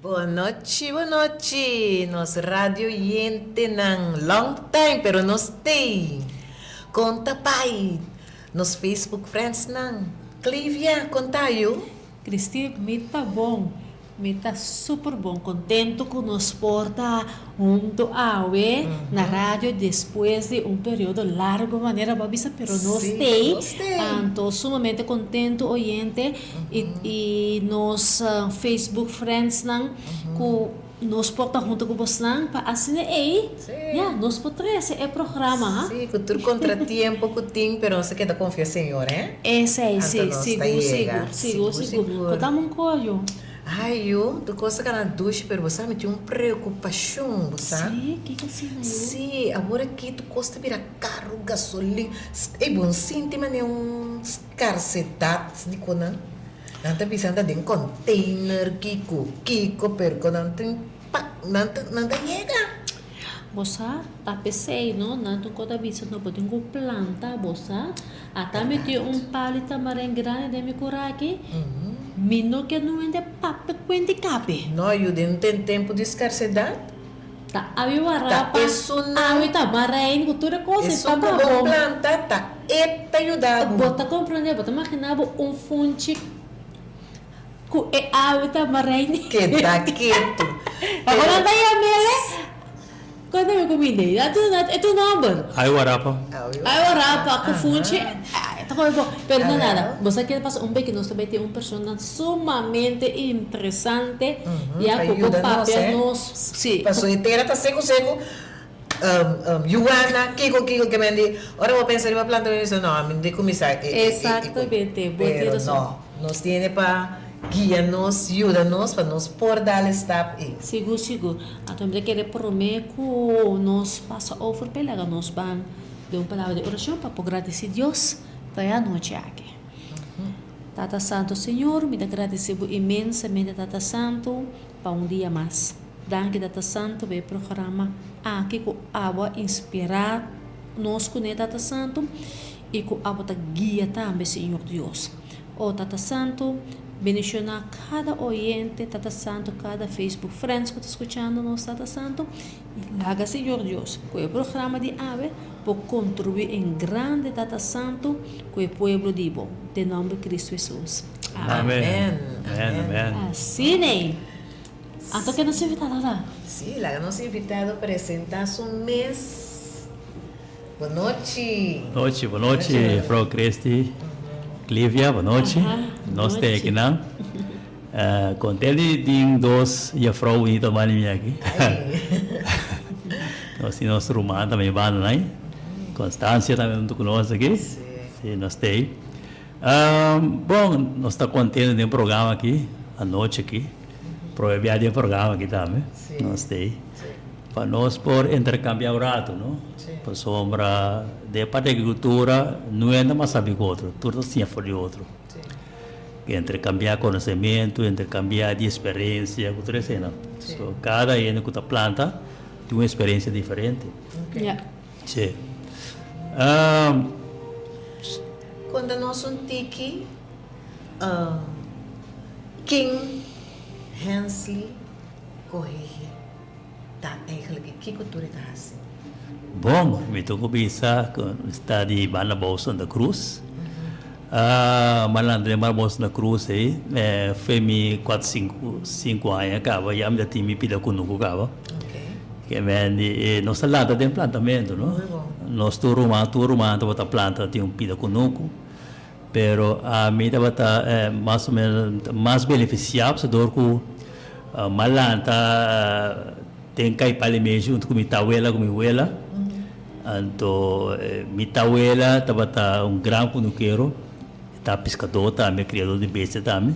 Bo nochi, bo nochi, nos radio oyentenan. Long time, pero nos t'ey. Con ta bai nos Facebook friendsnan? Clivia, con ta yu? Christine, mi ta bon. Mi ta super bon contento cu nos por ta hunto awe na radio despues di un periodo largo manera bo a bisa pero nos tey anto sumamente contento oyente y nos Facebook friendsnan cu nos por ta hunto cu bosnan pa asina ey ya nos por trece e programa ha. Si cu tur contratiempo cu tin pero nos ta keda confia Señor he. Esei si, sigur sigur, sigur sigur. Bo ta un koyo. Ai yu, tur kos ta kana dushi pero bo sa mi tin un preokupashon, bo sa? Si, kiko asina yu? Si, awor aki tur kos ta bira karu, gasolin, ey bo no sinti manera un skarsedat di konan? Nan ta bisa nan ta den container, kiko, kiko, pero ku nan tin pa, nan ta, nan ta yega. Bo sa, ta p'esei no, nan tur kos ta bisa no bo tin ku planta, bo sa. Ata mi tin un palo di tamarind grandi den mi kuraki, mi no ke nuende papia kuenti kape. No yuda no ten tempu di skarsedat. Ta awi warapa, Ta esunnan. awi tamarind ku tur e kos ei Esun pa ku bon bo. planta ta e ta yuda bo. Bo ta komprende, bo ta magina bo un funchi ku e awi tamarind. Keda ketu. Pasobra nan ta yam'el. Konta mi ku mi dei. E tu nomber. Ai warapa. Ai warapa ku funchi. Ta kohe bo. Pero no nada. Bo sa keda pasa un beki nos ta bai tin un persona sumamente interesante ya ku por papia nos. Si. Paso e tera ta seku seku. Yuana kiko kiko ke men di. Ora bo pensa riba planta mi bisa no ami no tin kuminsá. Exactamente. Bo tin Pero rason. no. Nos tiene pa guia nos, yuda nos pa nos por dal e stap ei. Sigur sigur. Anto mi ta kere prome ku nos pasa over pe laga nos ban. Den un palabra di orashon pa por gradisí Dios pa e anochi aki. Tata Santu Señor, mi ta gradisí Bo inmensamente Tata Santu pa un dia mas. Danki Tata Santu pa e programa aki ku abo a inspirá nos kuné Tata Santu i ku abo ta guia tambe Señor Dios. O Tata Santu, bendishoná kada oyente Tata Santu, kada Facebook friends ku ta skuchando nos Tata Santu. I laga Señor Dios ku e programa di awe por kontribuí en grande Tata Santu ku e pueblo di bo. Den nomber Cristo Hesus. Amen. Amen. Amen. Asina. Anto ke nos invitado ta? Sí, laga nos invitado presenta su mes. Bon nochi. Nochi, bon nochi, Mevrouw Christy. Clivia, bon nochi. Nos ta akinan. Konten di tin dos juffrouw bunito banda di mi aki. Nos tin nos ruman tambe banda nan. Constancia tambe hunto ku nos aki. Sí, nos ta ei. Bon, nos ta kontento den programa aki, anochi aki. Prome bia den programa aki tambe. Nos ta ei. Pa nos por intercambia un rato, no? Pasobra den parti di agricultura no hende mas sabi ku otro, tur ta siña for di otro. Intercambia conocemento, intercambia di experiencia ku tur eseinan. So cada hende ku ta planta tin un experiencia diferente. Si. Konta nos un tiki ken Hensley Coheji ta eigenlijk i kiko tur e ta hasi? Bon, mi ta ku bisa ku mi sta di banda bou Santa Cruz. Mi a lanta den banda bou Santa Cruz ei, fe mi kuater sinku sinku aña kaba ya mi ta tin mi pida kunuku kaba. Ke men di nos ta lanta den plantamentu no. Nos tur ruman tur ruman tabata planta tin un pida kunuku. Pero ami tabata mas o menos mas benefisiá pasobra dor ku mi a lanta den Kaipal Imeshi huntu ku mi tawela ku mi wela. Anto mi tawela tabata un gran kunukero, e ta piskadó tambe, kriadó di bestia tambe.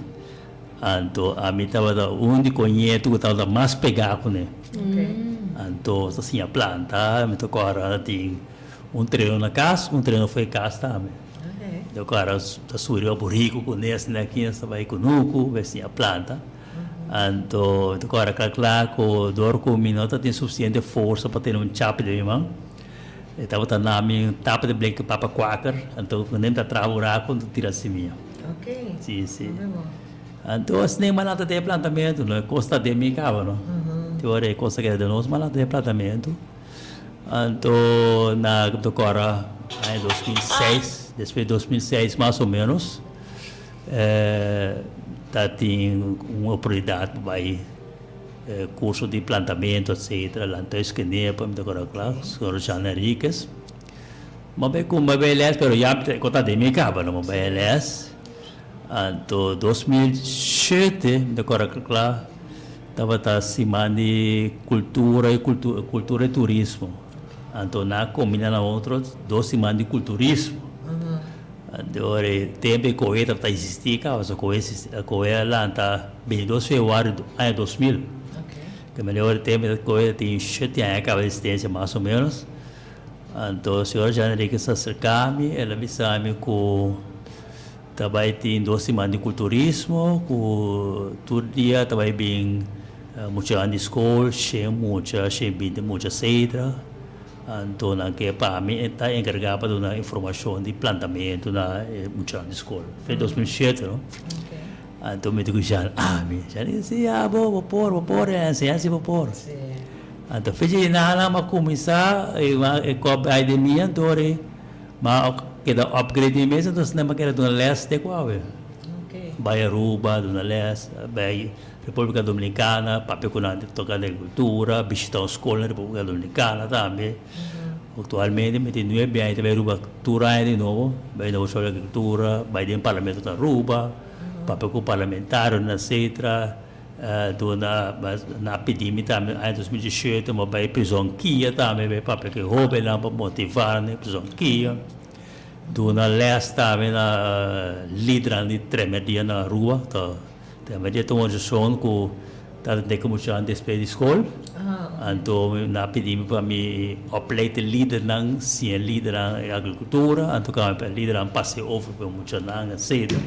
Anto ami tabata un di koñetu ku tabata mas pegá kuné. Anto ta siña planta, mi ta kòrda tin un treno na kas, un treno for e kas tambe. Yo kara ta suri pa buriku ku nes na aki nos ta bai kunuku bai siña planta. Anto mi ta kòrda kla kla ku dor ku mi no ta tin sufisiente forsa pa tene un chapi den mi man, e tabata na mi un tapa di blenki papa kwaker, anto ku nen ta traha buraku anto tira simia. Si si. Anto asina e malanta den e plantamentu no, e kos ta den mi kaba no. Te ora e kos ta keda den nos malanta den e plantamentu. Anto na ta kòrda aña 2006, despues 2006 mas o menos, ta tin un oportunidat pa bai kurso di plantamentu etcetera, Landhuis Kenepa mi ta kòrda kla, señor Jean Henriquez. Mi a bai ku mi a bai lès pero ya mi ta den mi kaba no, mi a bai lès. Anto 2007 mi ta kòrda kla. Tabata siman di kultura i kultura i turismo. Anto nan a kombina nan otro dos siman di kulturismo. Anto ora e tempu e kohe tabata existi kaba, so kohe kohe a lanta 22 februari aña 2000. Ke manera ora e tempu e kohe tin shete aña kaba di existencia mas o menos. Anto señor Jean Henriquez a aserka mi, el a bisa mi ku. Ta bai tin dos siman di kulturismo ku tur dia ta bai bin muchanan di skol, shen mucha, shen binti mucha etcetera. Anto nan ke pa mi ta enkargá pa duna informashon di plantamentu na e muchanan di skol. Fe 2007 no. Anto mi di ku Jean, ami? Jean di, si abo, bo por, bo por, enseña si bo por. Anto fecha di nan a kuminsá e kòp bai den mi anto. Ma a keda upgrade mi mes, entonces nan a keda duna les te ku awe. Bai Aruba duna les, bai Republica Dominicana papia ku nan tocante agricultura, bishita un skol na Republica Dominicana tambe. Actualmente mi tin nuebe aña ta bai Aruba tur aña di nobo, bai nobo skol di agricultura, bai den parlamento na Aruba, papia ku parlamentarionan etcetera. Duna nan a pidi mi tambe aña 2018 mi a bai prizon Kia tambe bai papia ku e hobennan pa motiva nan den prizon Kia. Duna les tambe na lidernan di Tremedia na Aruba. Ta Tremedia ta un organisashon ku ta atende ku muchanan despues di skol. Anto nan a pidi mi pa mi opleid e lidernan, siña e lidernan e agricultura, anto kaba pa e lidernan pasa e over pa e muchanan etcetera.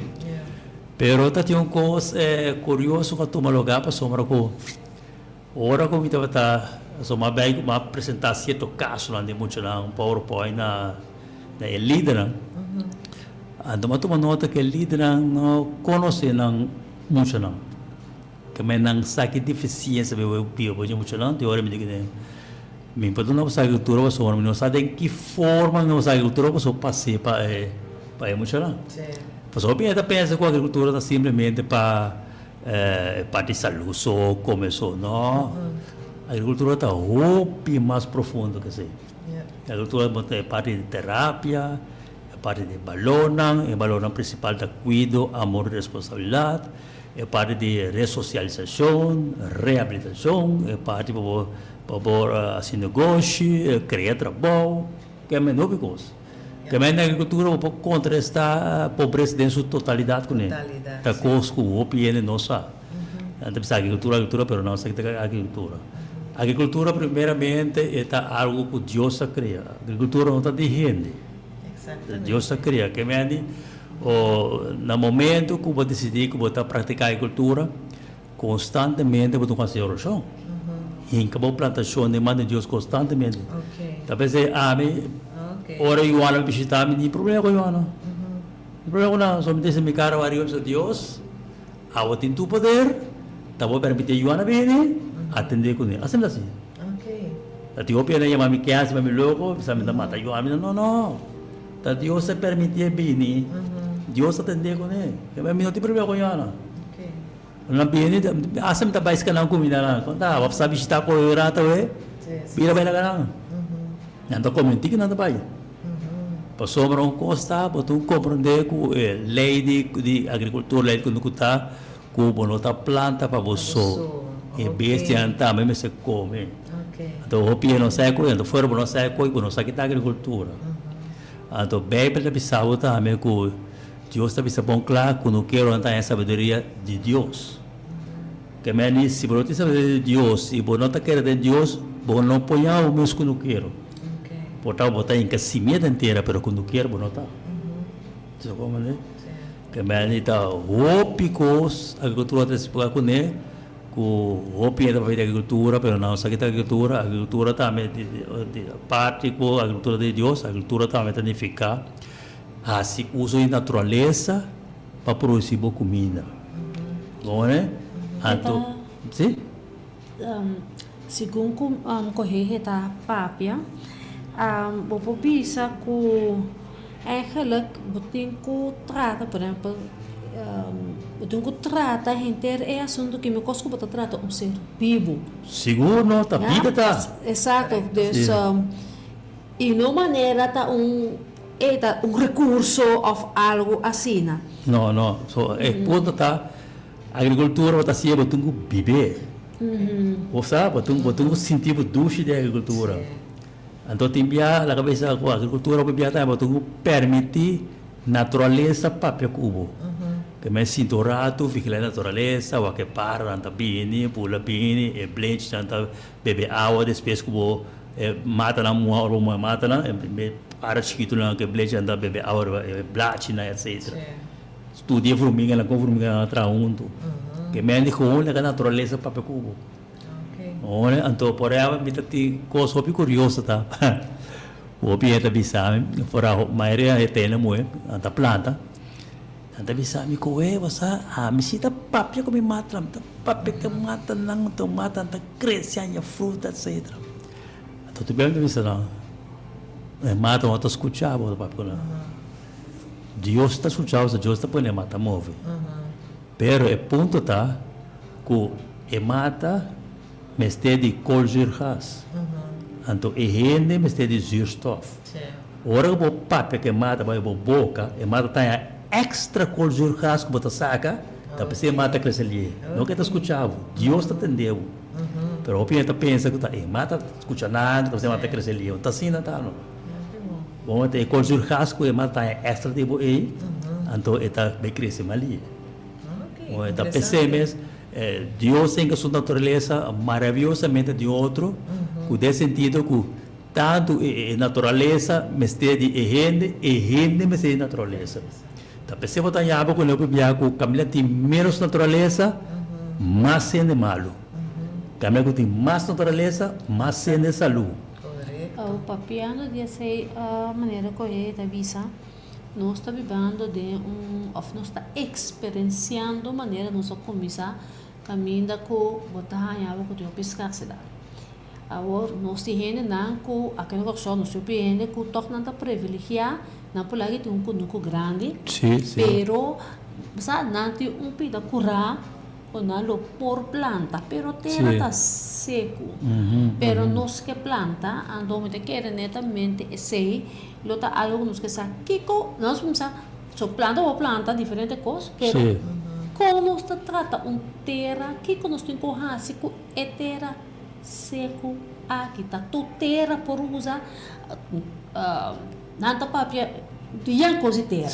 Pero ta tin un kos kurioso ku a tuma lugá pasobra ku ora ku mi tabata so mi a bai mi a presentá sierto kasonan di muchanan powerpoint na na e lidernan. Anto mi a tuma nota ku e lidernan no konosé nan muchanan. Ke men nan sa ki defisiensia mi biba bo dje muchanan, te ora mi di kende mi por duna bo sa agrikultura pasobra mi no sa den ki forma mi sa agrikultura pasobra pas'é pa e pa e muchanan. Pasobra hopi hende ta pensa ku agrikultura ta simplemente pa e parti salú so, kome so. No, agrikultura ta hopi mas profundo ke esei. Agrikultura ta e parti di terapia, e parti di balornan, e balornan prinsipal ta kuido, amor i responsabilidat. E parti di resosialisashon, rehabilitashon, e parti pa bo pa bo hasi negoshi, krea trabou, ke men hopi kos. Ke men den agrikultura bo por kontrarestá pobresa den su totalidat kuné. Ta kos ku hopi hende no sa. Nan ta bisa agrikultura, agrikultura, pero nan no sa ke ta agrikultura. Agrikultura primeramente e ta algu ku Dios a krea. Agrikultura no ta di hende. Dios a krea. Ke men di O na momento ku bo disidí ku bo ta praktiká agrikultura, konstantemente bo ta hasi orashon. Hinka bo plantashon den man di Dios konstantemente. Ta p'esei ami, ora Yuana bishitá mi, ni problema ku Yuana. Ni problema ku nan. So mi ta hisa mi kara ariba mi bisa, Dios, abo tin tur poder, ta bo permití Yuana bini, atendé kuné. Asina mi ta hasi. Ta tin hopi hende a yama mi kèns, yama mi loko, bisa mi ta mata Yuana. Mi bisa, no, no. Ta Dios a permitié bini, Dios a tendé kuné. Mi no tin problema ku Joana. Nan bini, asta mi ta bai ska nan kuminda nan. Kon ta? Bo sa bishitá koe rato awe, bira bai laga nan. Nan ta kome un tiki nan ta bai. Pasobra un kos ta, bo tin ku komprondé ku e lei di agrikultura, lei di kunuku ta ku bo no ta planta pa bo so. E bestianan tambe mester kome. Anto hopi hende no sa e kos, anto fuera bo no sa e kos, bo no sa kita agrikultura. Anto Beibel ta bisa bo tambe ku Dios ta bisa bon kla ku no kero nan ta haña sabiduria di Dios. Ke men di si bo no tin sabiduria di Dios i bo no ta kere den Dios, bo no por yaña bo mes ku no kero. Por ta bo ta hinka simia den tera pero ku no kero bo no ta. Ke men di ta hopi kos agrikultura ta esplika kuné. Ku hopi hende ta papia di agrikultura, pero nan no sa ki ta agrikultura. Agrikultura tambe parti ku agrikultura di Dios, agrikultura tambe ta nifiká hasi uso di naturalesa pa produsí bo kuminda. Bon ne? Anto, si? Segun ku Kohehe ta papia, bo por bisa ku Eigenlijk bo tin ku trata, por ehempel, bo tin ku trata henter e asuntu ki mekos ku bo ta trata un ser bibu. Sigur no, ta bida ta. Exacto, dus i no manera ta un e ta un rekurso òf algu asina. No, no, so e punto ta agrikultura bo ta hasié bo tin ku bib'é. Bo sa, bo tin bo tin ku sinti bo dushi den agrikultura. Anto tin bia laga bisa ku agrikultura hopi bia tambe bo tin ku permití naturalesa papia ku bo. Ke men sinta un ratu vigilá e naturalesa, wak e paranan ta bini, bula bini, e blenchinan ta bebe awa despues ku bo e matanan muha ora bo muha e matanan e para chikitunan ku e blenchinan ta bebe awa riba e blachinan etsetera. Studia e vruminganan kon vruminganan ta traha huntu. Ke men di gewoon laga naturalesa papia ku bo. Ora anto por ehempel mi ta tin cos hopi curioso ta hopi hende ta bisa mi for a mayoria e tene muhe nan ta planta nan ta bisa mi koe bo sa ami si ta papia ku mi mata mi ta papia ku e matanan anto matanan ta crece haña fruta etcetera anto tur bia mi ta bisa nan e mata no ta scucha bo ta papia ku nan Dios ta scucha bo Dios ta pone e mata move pero e punto ta Ku e mata mester di koolzuurgas, anto e hende mester di zuurstof. Ora ku bo papia ku e mata bai bo boka, e mata ta haña èkstra koolzuurgas ku bo ta saka, ta p'esei e mata krese lihe. No ku e ta skucha bo, Dios ta tende bo. Pero hopi hende ta pensa ku ta e mata ta skucha nan, ta p'esei e mata ta krese lihe. No ta asina ta no. Bo e koolzuurgas ku e mata ta haña èkstra di bo ei, anto e ta bai krese mas lihe. Ok, Ta p'esei mes. Dios tin su naturalesa maraviosamente di otro, ku den sentido ku tantu e naturalesa mester di e hende, e hende mester di naturalesa. Ta p'esei bo ta yaba ku loke bia ku kaminda tin ménos naturalesa, mas hende malu. Kaminda ku tin mas naturalesa, mas hende salú. Awo papiando di esei manera ku e ta bisa. Nos ta bibando den un of nos ta experenciando manera nos a cuminsa caminda cu bo ta haña bo cu tin hopi scarcedad. Awor nos tin hendenan cu aki na Kòrsou nos tin hopi hende cu tog nan ta privilegia, nan por laga tin un kunuku grandi, pero bo sa nan tin un pida curá cu nan lo por planta, pero tera ta seco. Pero nos ke planta, anto mi ta kere netamente esey Lo ta algo ku nos ke sa kiko nos kumsa so planta bo planta diferente kos pero kon nos ta trata un tera kiko nos tin ku hasi ku e tera seku aki ta tur tera por usa nan ta papia di yan kos di tera bo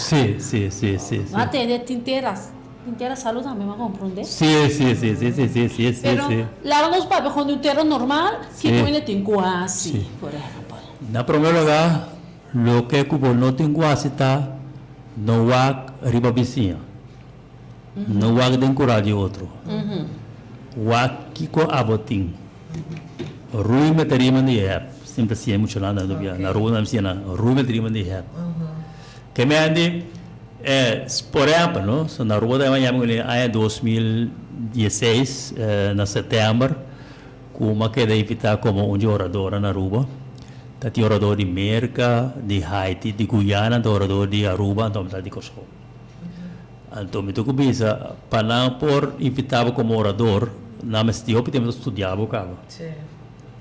a tende tin tera tin tera salu tambe bo a komprende pero laga nos papia kon di un tera normal kiko hende tin ku hasi por ehempel. Na promé lugá, loke ku bo no tin ku hasi ta no wak riba bisiña. No wak den kurá di otro. Wak kiko abo tin. Rui mete riba di hèp. Semper siña mucha nan ta bia. Na Aruba nan siña nan, rui mete riba di hèp. Ke mende, por ehèmpel, no, so na Aruba ta yama aña 2016 na sètèmber. Ku a keda invitá komo un di oradornan na Aruba. Ta tin orador di Merka, di Haiti, di Guyana, anto orador di Aruba, anto mi ta di Kòrsou. Anto mi ta ku bisa, pa nan por invitá bo komo orador, nan mester tin hopi tempu ta studiá bo kaba.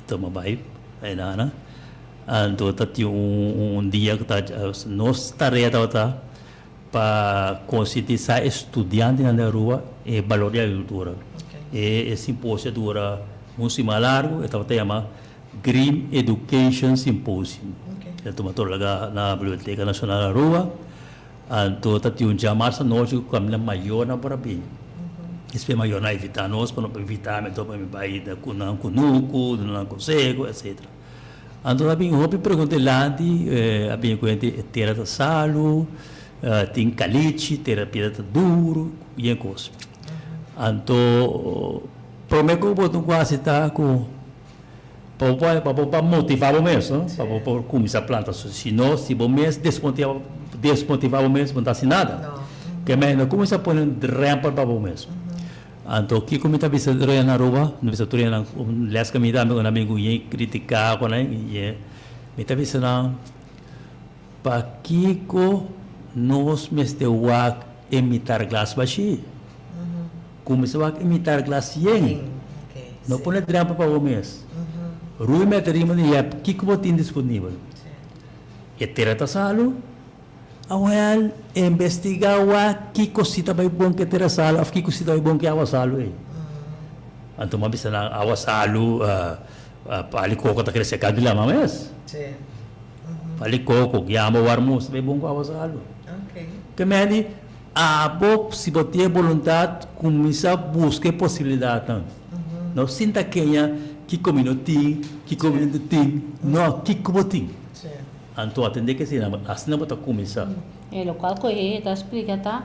Anto mi a bai ainana. Anto ta tin un dia ku ta nos tarea tabata Pa konsientisá e studiantenan di Aruba e balor di agrikultura. E simposio a dura un siman largu, e tabata yama Green Education Symposium. E a tuma tur laga na Biblioteka Nashonal Aruba. Anto ta tin un djamars anochi ku kaminda mayornan por a bini. Despues mayornan a invitá nos pa no por invitá mi anto pa mi bai ku nan kunuku, duna nan konseho, etsetera. Anto a bin hopi pregunta dilanti, a bin ku hende e tera ta salu, tin kalichi, tera piedra ta duru, yen kos. Anto prome ku bo tin ku hasi ta ku pa bo pa bo pa motiva bo mes no, pa bo por kuminsá planta. Si no, si bo mes desmotiva desmotiva bo mes bo no ta hasi nada. Ke men no kuminsá pone un drèmpel pa bo mes. Anto kiko mi ta bisa tur hende na Aruba? Mi ta bisa tur hende un les ku mi ta ku nan bin ku yen kritiká ku nan yen mi ta bisa nan pakiko nos mester wak e mitar glas bashí? Kuminsá wak e mitar glas yen. No pone drèmpel pa bo mes. Rui mete riba di yèp kiko bo tin disponibel. E tera ta salu. Awel, investiga wak kiko si ta bai bon ke tera salu of kiko si ta bai bon ke awa salu ei. Anto mi a bisa nan awa salu pali koko ta krese kal di lama mes. Pali koko, yamba warmus ta bai bon ku awa salu. Ke medi abo si bo tin e boluntat kuminsa buska e posibilidatnan. No sinta keña kiko mi no tin, kiko mi no tin, no, kiko bo tin. Anto atendé ke asina, asina bo ta kuminsá. E lokual ku e ta splika ta,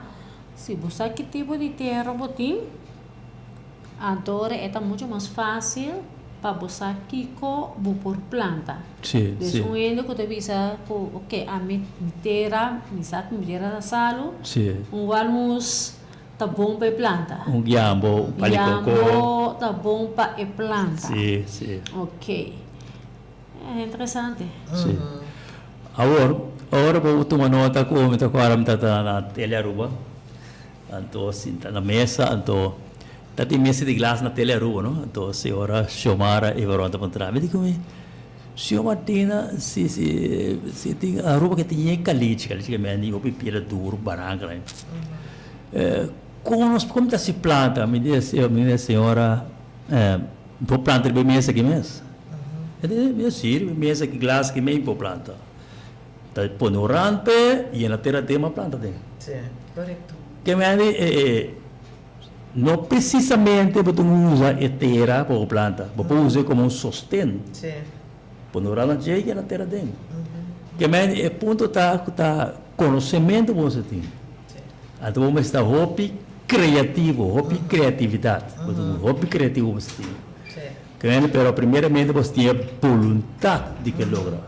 Si bo sa ki tipo di tera bo tin, anto ora e ta muchu mas fásil pa bo sa kiko bo por planta. Dus un hende ku ta bisa ku, oke, ami mi tera, mi sa ku mi tera ta salu, un walmus ta bon pa e planta. Un yambo, un palikoko. Yambo ta bon pa e planta. Oke. Interesante. Sí. Awor, ora bo tuma nota ku mi ta kòrda mi tabata na Tele Aruba, anto sinta na mesa, anto ta tin mesa di glas na Tele Aruba, no? Anto señora Xiomara Ibarron ta puntra mi, di ku mi, Señor Martina, si si si tin Aruba ke tin yen kalich, kalich ke mende hopi piedra duru, baranka nan. Kon nos kon mi ta hasi planta? Mi di mi di señora, Bo planta riba e mesa aki mes. E di, Mi si, riba e mesa aki glas aki mes bo planta. Ta pone un rand p'e, yena tera den, bo planta den. Si, korekto. Ke mende e e. No precisamente bo tin usa e tera pa bo planta, bo por usa como un sosten. Bo no rana dje yena tera den. Ke men e punto ta ku ta konosementu bo mester tin. Anto bo mester ta hopi kreativo, hopi kreatividat. Bo tin hopi kreativo bo mester tin. Ke men pero primeramente bo tin e boluntat di ke logra.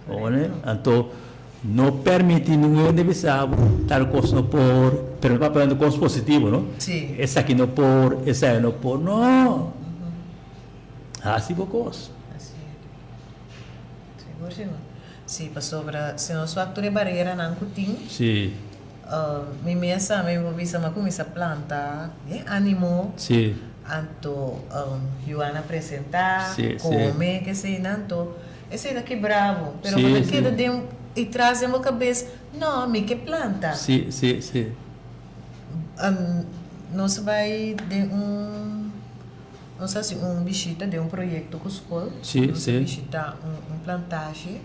Oné? Anto no permiti ningun hende bisa bo tal kos no por, pero mi papia hablando kos positivo no. Esaki no por, esaya no por, no! Hasi bo kos. Asi e. Sigur sigur. Si, pasobra si nos wak tur e bareranan ku tin, Si. mi mes a mi por bisa mi a kuminsá planta den animo. Si. Anto Juan a presentá, Si, si. kome, keseinan. Anto esei ta kibra bo. Pero Si, bo ta si. keda den i tras den bo kabes, no, mi ke planta. Si, si, si. Nos a bai den un. Nos hasi un bishita den un proyekto ku skol. Sí, Nos sí. a bishita un un plantashi.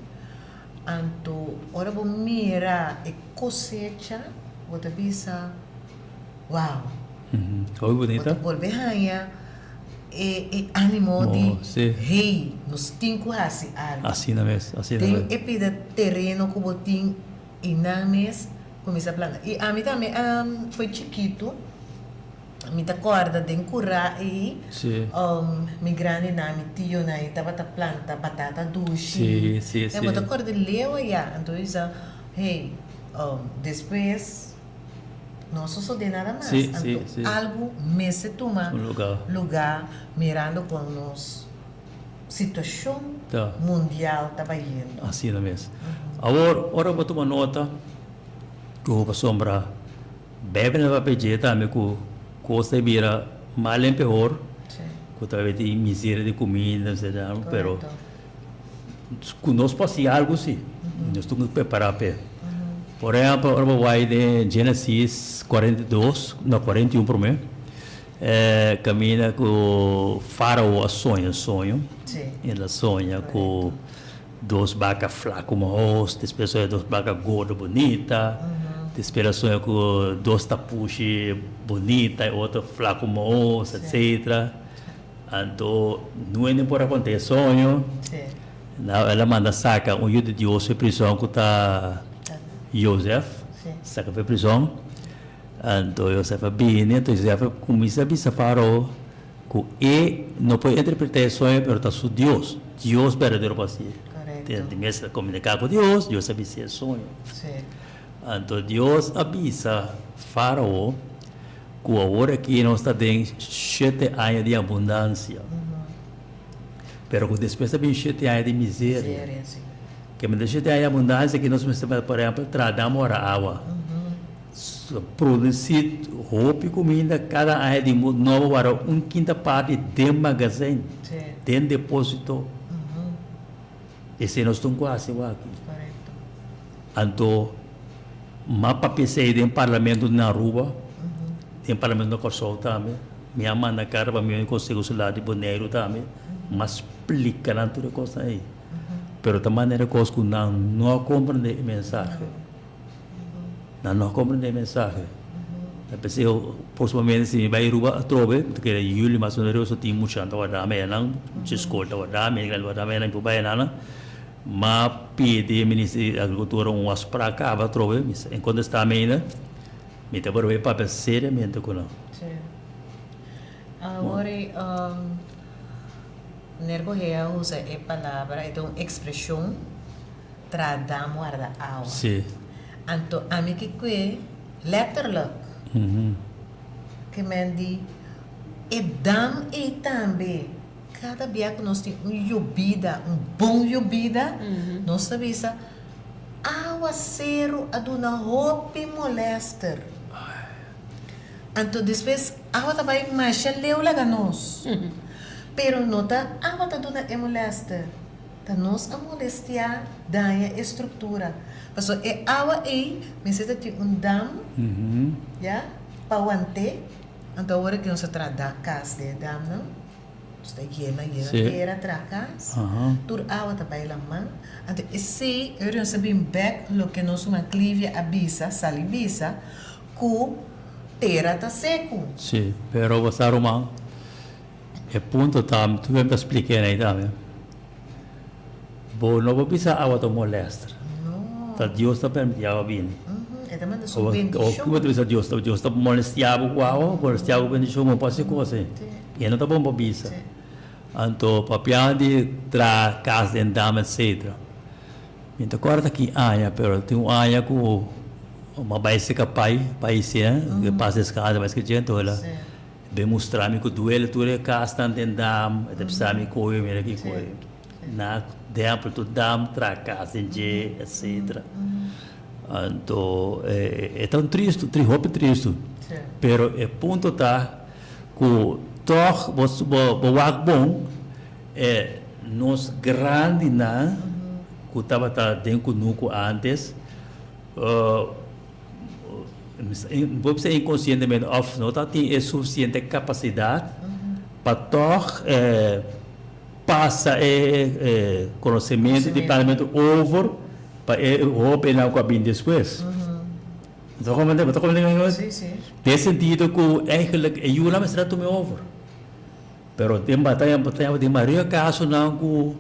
Anto ora bo mira e kosecha, bo ta bisa, Wow! Hopi Bo ta bunita. bolbe haña e e ánimo di, Oh, sí. Hey, nos tin ku hasi algu. Asina mes, asina Den mes. e pida tereno ku bo tin i nan mes kuminsá planta. I ami tambe foi chikitu. Mi ta kòrda den kurá ei, mi grandinan, mi tionan ei tabata planta batata dushi. E bo ta kòrda leu ayá. Anto mi bisa, hey, despues no a sosodé nada mas. Anto algu mester tuma lugá mirando kon nos situashon mundial ta bayendo. Asina mes. Awor, ora bo tuma nota ku pasobra Bijbel na papia dje tambe ku kos ta bira mal en pehor, ku ta tabata tin miseria di kuminda, etcetera, pero ku nos por hasi algu si, nos tin ku prepará p'e. Por ehèmpel, ora bo bai den Genesis 42, no, 41 promé, kaminda ku Fárao a soña un soño, el a soña ku Dos baka flaku mahos, despues a soña dos baka gordo bunita, despues a soña ku dos tapushi bunita y otro flaku mahos, etcetera. Anto Noe no por a konta e soño, el a manda saka un yu di Dios for e prison ku ta Josef, saka for e prison. Anto Josef a bini, anto Josef a kuminsa bisa Farao Ku e no por interpretá e soño pero ta su Dios, Dios berdadero por hasié. Korekto. Di mes a komuniká ku Dios, Dios a bis'é e soño. Sí. Anto Dios a bisa Fárao ku awor aki nos ta den shete aña di abundansia, pero ku despues ta bin shete aña di miseria. Miseria, sí. Ke mester shete aña di abundansia aki nos mester por ehèmpel traha dam ora awa. Produsí hopi kuminda kada aña di nobo wara un kinta parti den magasin, den depósito. Esei nos tin ku hasi wak. Anto m'a papia esei den parlamento na Aruba, den parlamento na Kòrsou tambe. Mi a manda karta pa mi Konseho Insular di Boneiru tambe. M'a splika nan tur e kosnan ei. Pero ta manera kos ku nan no a komprendé e mensahe. Nan no a comprende e mensahe. Ta p'esei próximamente si mi bai Aruba atrobe, mi ta kere juli mas o menos so tin muchanan ta warda mi ayanan, mucha skol ta warda mi, hende ta warda mi ayanan, mi por bai ayanan. M'a pidi e minister di agricultura un afspraak kaba atrobe, mi sa e contesta mi ainda, mi ta por bai papia seriamente ku nan. Sí. Awor e meneer Correa a usa e palabra, e ta un expresion. Tra dam warda awa. Sí. Anto ami ki kue letterlijk. Ke men di e dam ei tambe kada bia ku nos tin un yobida, un bon yobida, nos ta bisa awaseru a duna hopi molester. Anto despues awa ta bai masha leu laga nos. Pero no ta awa ta duna e molester. Ta nos a molestiá daña e struktura. Pasobra e awa ei mester ta tin un dam, ya, pa want'é. Anto awor aki nos a traha da kas den e damnan. Nos ta yena yena tera traha kas. Tur awa ta bai laman. Anto esei ora nos a bin bèk loke nos ruman Clivia a bisa, sali bisa, ku. tera ta seku. Sí, pero bo sa ruman, e punto ta, mi tur ta splik'é na ei tambe, bo no por bisa awa ta un molèster. No. Ta Dios ta permití awa bini. E ta manda su bendishon. O bo ta bisa Dios ta Dios ta molestiá bo ku awa, molestiá bo ku bendishon, bo por hasi kos ei. Sí. E no ta bon pa bisa. Sí. Anto papia di traha kas den dam etcetera. Mi ta kòrda ki aña pero tin un aña ku mi a bai seka pai pai hisié ke pas deskansa bai seka djente el a bin mustra mi ku duele tur e kasnan den dam e ta bisa mi koe mira ki koe na dèmpel tur dam traha kas den dje etcetera anto e ta un tristu hopi tristu pero e punto ta Ku tòg bo bo wak bon e nos grandinan ku tabata den kunuku ántes bo bisa inkonsientemente òf no tabatin e sufisiente kapasidat pa tòg pasa e konosementu di plantamentu over pa e hóbennan ku a bini despues. Bo ta comprende? Bo ta comprende mi? Sí, sí. Den sentido cu eigenlijk e yunan mester a tuma over. Pero den bataya, bataya den mayoria casonan cu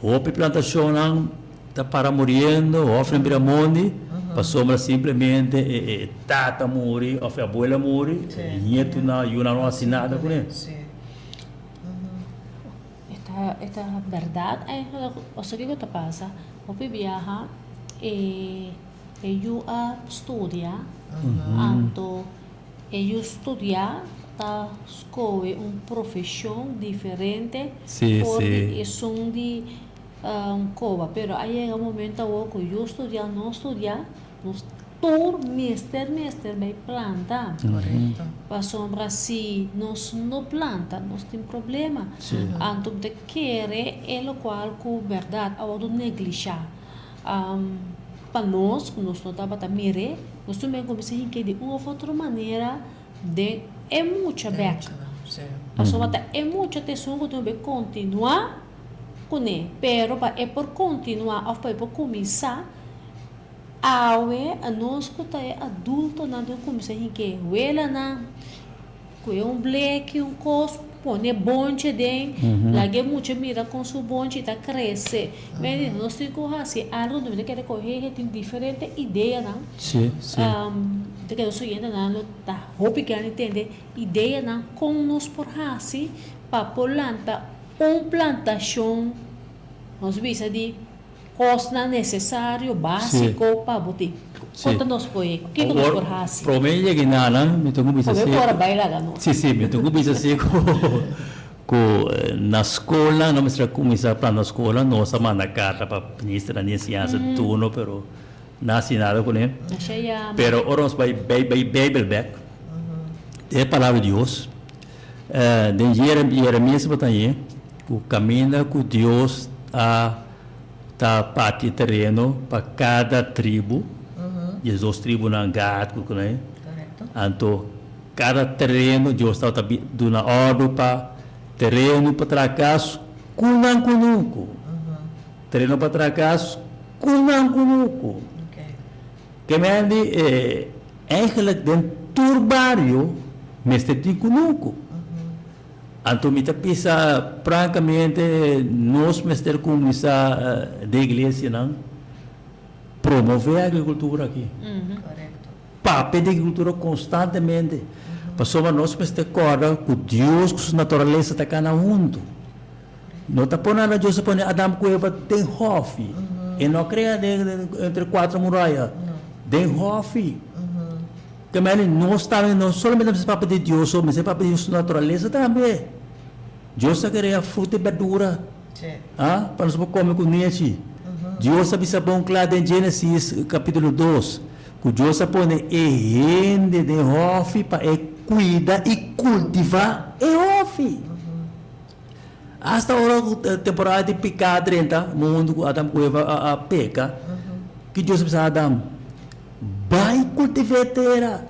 hopi plantacionnan ta para muriendo of nan bira mondi pasobra simplemente e e tata muri of e abuela muri, e nietunan, yunan no haci nada cune. Sí. E ta e ta berdad eigenlijk, pasobra kico ta pasa? Hopi biaha e. E yu a studia, anto e yu studia ta skohe un profeshon diferente for di esun di koba. Pero a yega un momento awor ku yu studia o no studia, nos tur mester mester bai planta. Pasobra si nos no planta nos tin problema. Anto bo ta kere e lokual ku bèrdat a wòrdu neglishá. Pa nos, ku nos no tabata mir'é, nos tur men kuminsá hink'é di un òf otro manera den e mucha bèk. Pasobra ta e mucha ta esun ku tin ku kontinuá kuné. Pero pa e por kontinuá òf pa e por kuminsá, awe nos ku ta e adultonan tin ku kuminsá hink'é welanan. Kohe un bleki, un kos, pone bonchi aden, laga e mucha mira kon su bonchi ta krese. Mi di, nos tin ku hasi algu, mi ta kere kohe e tin diferente ideanan. Mi ta kere nos oyentenan lo ta hopi gana di tende ideanan kon nos por hasi pa por lanta un plantashon, nos bisa di. Kosnan nesesario, básiko pa bo tin. Kon ta nos por Kiko nos por hasi? Promé yega nan, mi tin ku bisa si. Promé por a bai laga nos. Sí, sí, mi tin ku bisa si ku ku na skolnan no mester a kuminsá planta skolnan, nos a manda karta pa ministernan di enseñansa turno pero no a hasi nada kuné. Pero ora nos bai bai beibel bèk den e palabra di Dios den Jeremias bo ta hañ'é ku kaminda ku Dios a Ta parti e tereno pa kada tribu, diesdos tribunan Gad ku kuné. Anto kada tereno Dios tabata duna òrdu pa tereno pa traha kas ku nan kunuku. Tereno pa traha kas ku nan kunuku. Ke men di eigenlijk den tur bario mester tin kunuku. Anto mi ta bisa francamente nos mester cuminsa den iglesianan promove agricultura aki. Papia di agricultura constantemente pasobra nos mester corda cu Dios cu su naturalesa ta cana hunto. No ta por nada Dios a pone Adam cu Eva den hofi. E no a crea entre cuatro muraya. Den hofi. Te mende nos tambe no solamente mester papia di Dios so, mester papia di su naturalesa tambe. Dios a crea fruta y berdura ah pa nos por come cu nechi. Dios a bisa bon cla den Genesis capitulo dos cu Dios a pone e hende den hofi pa e cuida y cultiva e hofi. Hasta ora cu temporada di pica a drenta mundo cu Adam cu Eva a peca, ki Dios a bisa Adam? Bai kultiv'é tera.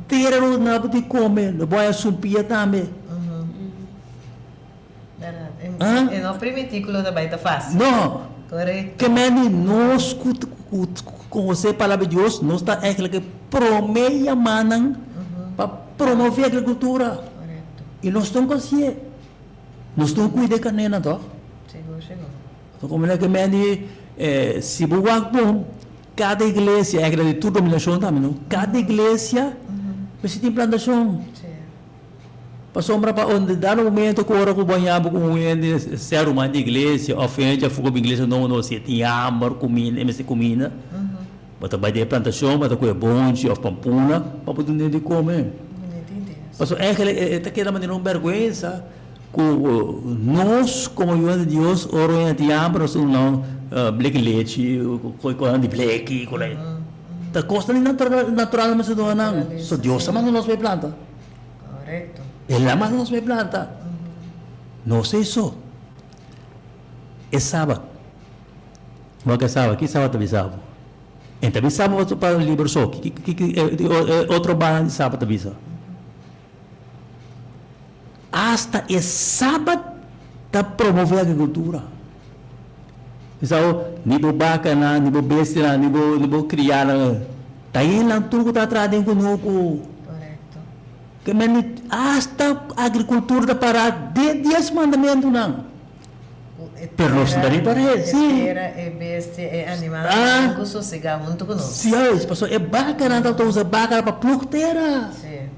Tera lo duna bo di kome, lo bo haña sumpia tambe. Bèrdat. E no primintí ku lo ta bai ta fásil. No. Korekto. Ke mende nos ku konosé e Palabra di Dios, nos ta eigenlijk e promé yamanan. Pa promove agrikultura. I nos no hasié. Nos no kuida e karnénan tòg? Sigur, sigur. So komo ke men di si bo wak bon kada iglesia, èkera di tur dominashon tambe no, kada iglesia mester tin plantashon. Pasobra pa un dado momento ku ora ku bo haña bo ku un hende sea ruman di iglesia òf hende afó ku iglesia nobo no si e tin hamber kuminda e mester kuminda bo ta bai den e plantashon bo ta kohe bonchi òf pampuna pa bo dun'e di kome. Pasobra ègèlèk e ta keda manera un bèrgwensa ku nos komo yunan di Dios ora un hende tin hamber nos ta duna un bleki lechi kosnan di bleki ta kosnan di natural nos ta duna nan so Dios a manda nos pa e planta. Correcto. El a manda nos pa e planta. No esei so. E sabat. Wak e sabat. Ki sabat ta bisa bo? E ta bisa bo pa liber so. Ki ki ki e otro banda di sabat ta bisa? Asta e sabat ta promove agrikultura. Bisa bo, ni bo bakanan, ni bo bestianan, ni bo ni bo krianan. Ta enan tur ku ta traha den kunuku. Korekto. Ke men di asta agrikultura ta pará den dies mandamentunan. Ku e Pero nos no ta tera, ripar'é, e sí. tera, e bestia, e animalnan tin ku sosegá huntu ku nos. Sí, juist. Pasobra e bakanan tabata usa bakanan pa plug tera. Sí.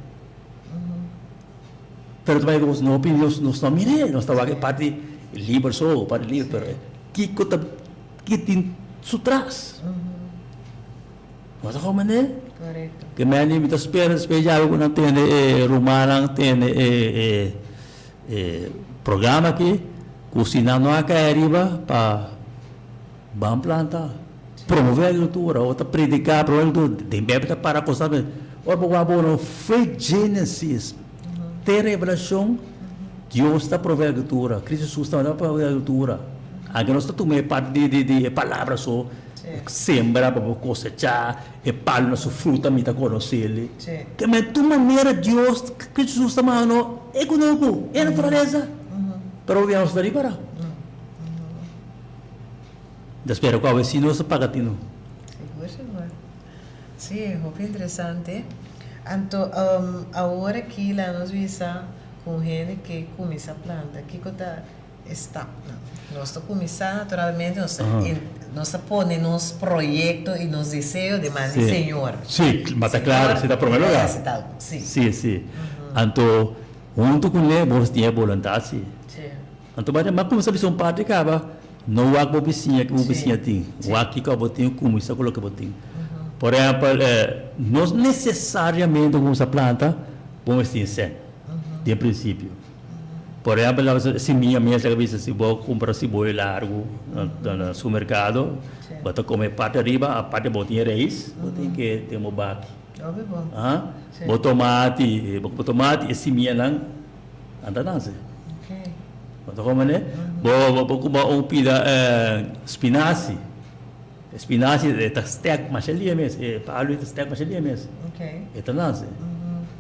Pero ta bai ku nos no opini, nos nos no mir'é, nos ta wak e parti liber so, parti liber, pero kiko ta ki tin su tras? Bo ta komprendé? Korekto. Ke meni mi ta spera despues djawe ku nan tende e rumannan tende e e e programa aki ku si nan no a kai ariba pa ban planta promove agrikultura o ta prediká promove agrikultura den Beibel ta para konstantemente ora bo wak bo no fe Genesis te Revelashon Dios ta prove agrikultura Cristo Jesus ta prove agrikultura anke nos ta tuma e parti di di e palabra so Sembra pa bo kosechá, e palu na su fruta mi ta konos'el. Ke men tur manera Dios, Cristo Jesus ta manda no e kunuku, e naturalesa. Pero hopi nos ta ripará. Mi ta spera ku awe si nos ta paga tinu. Sigur, sigur. Sí, hopi interesante. Anto, awor aki laga nos bisa ku un hende ke kuminsá planta, kiko ta E stapnan. Nos ta kuminsá naturalmente, nos ta nos ta pone nos proyekto i nos deseo den man di Señor. Sí, ma ta klaro, si ta promé lugá. Sí. Sí, sí. Anto, huntu kuné bo tin e boluntat, sí. Sí. Anto bo a kuminsá bisa un parti kaba, no wak bo bisiña ke bo bisiña tin, wak kiko bo tin, kuminsá ku loke bo tin. Por ehèmpel, no nesesariamente kuminsá planta, bo mester tin sèn, den prinsipio. Por ehempel, nan bisa simia mes a bisa si bo kumpra siboyo largu na supermerkado, bo ta kome parti ariba, aparte bo tin e reis, bo tin ke den bo baki. Bo tomati, bo kumpra tomati, e simianan nan ta nase. Bo ta komprende? Bo kumpra un pida spinazi, e spinazi e ta stèk masha lia mes, e palu e ta stèk masha lia mes. E ta nase.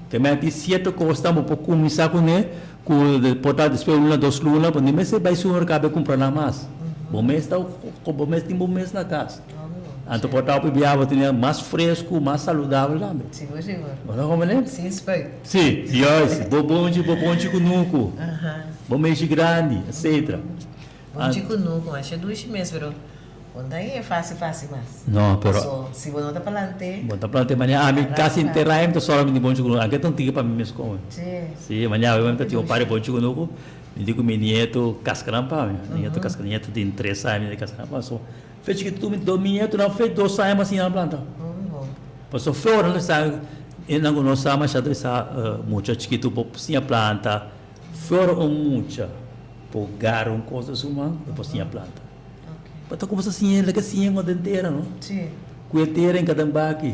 Te mei tin sierto kosnan bo por kuminsá kuné ku por ta despues un luna dos luna bo no mester bai supermerkado bai kumpra nan mas. Bo mes ta bo mes tin bo mes na kas. Anto por ta hopi biaha bo tene mas fresku, mas saludabel tambe. Sigur sigur. Bo ta komprende? Sin spuit. Si, juist. Bo bonchi, bo bonchi kunuku, bo meshi grandi, etcetera. Bonchi kunuku masha dushi mes pero Bo no ta haña fácil fácil mas. No, pero. Paso si bo no ta plant'é. Bo ta plant'é mañana. Ami kasi henter aña mi ta sòru mi di bonchi kunuku. Anke ta un tiki pa mi mes kome. Sí. Sí, mañana mi ta tin un par di bonchi kunuku. Mi di ku mi nieto kaska nan pa mi. Mi nieto kaska, mi nieto tin tres aña, mi di kaska nan pa mi. So, fe chikitu mi do mi nietonan fe dos aña mas siña nan planta. Paso fe ora nan sa, e nan ku no sa masha ta bisa mucha chikitu por siña planta. Fe ora un mucha por gara un kos den su man, e por siña planta. Bo ta kumsa siña el ke siña ku den tera no? Sí. Ku e tera en kada baki.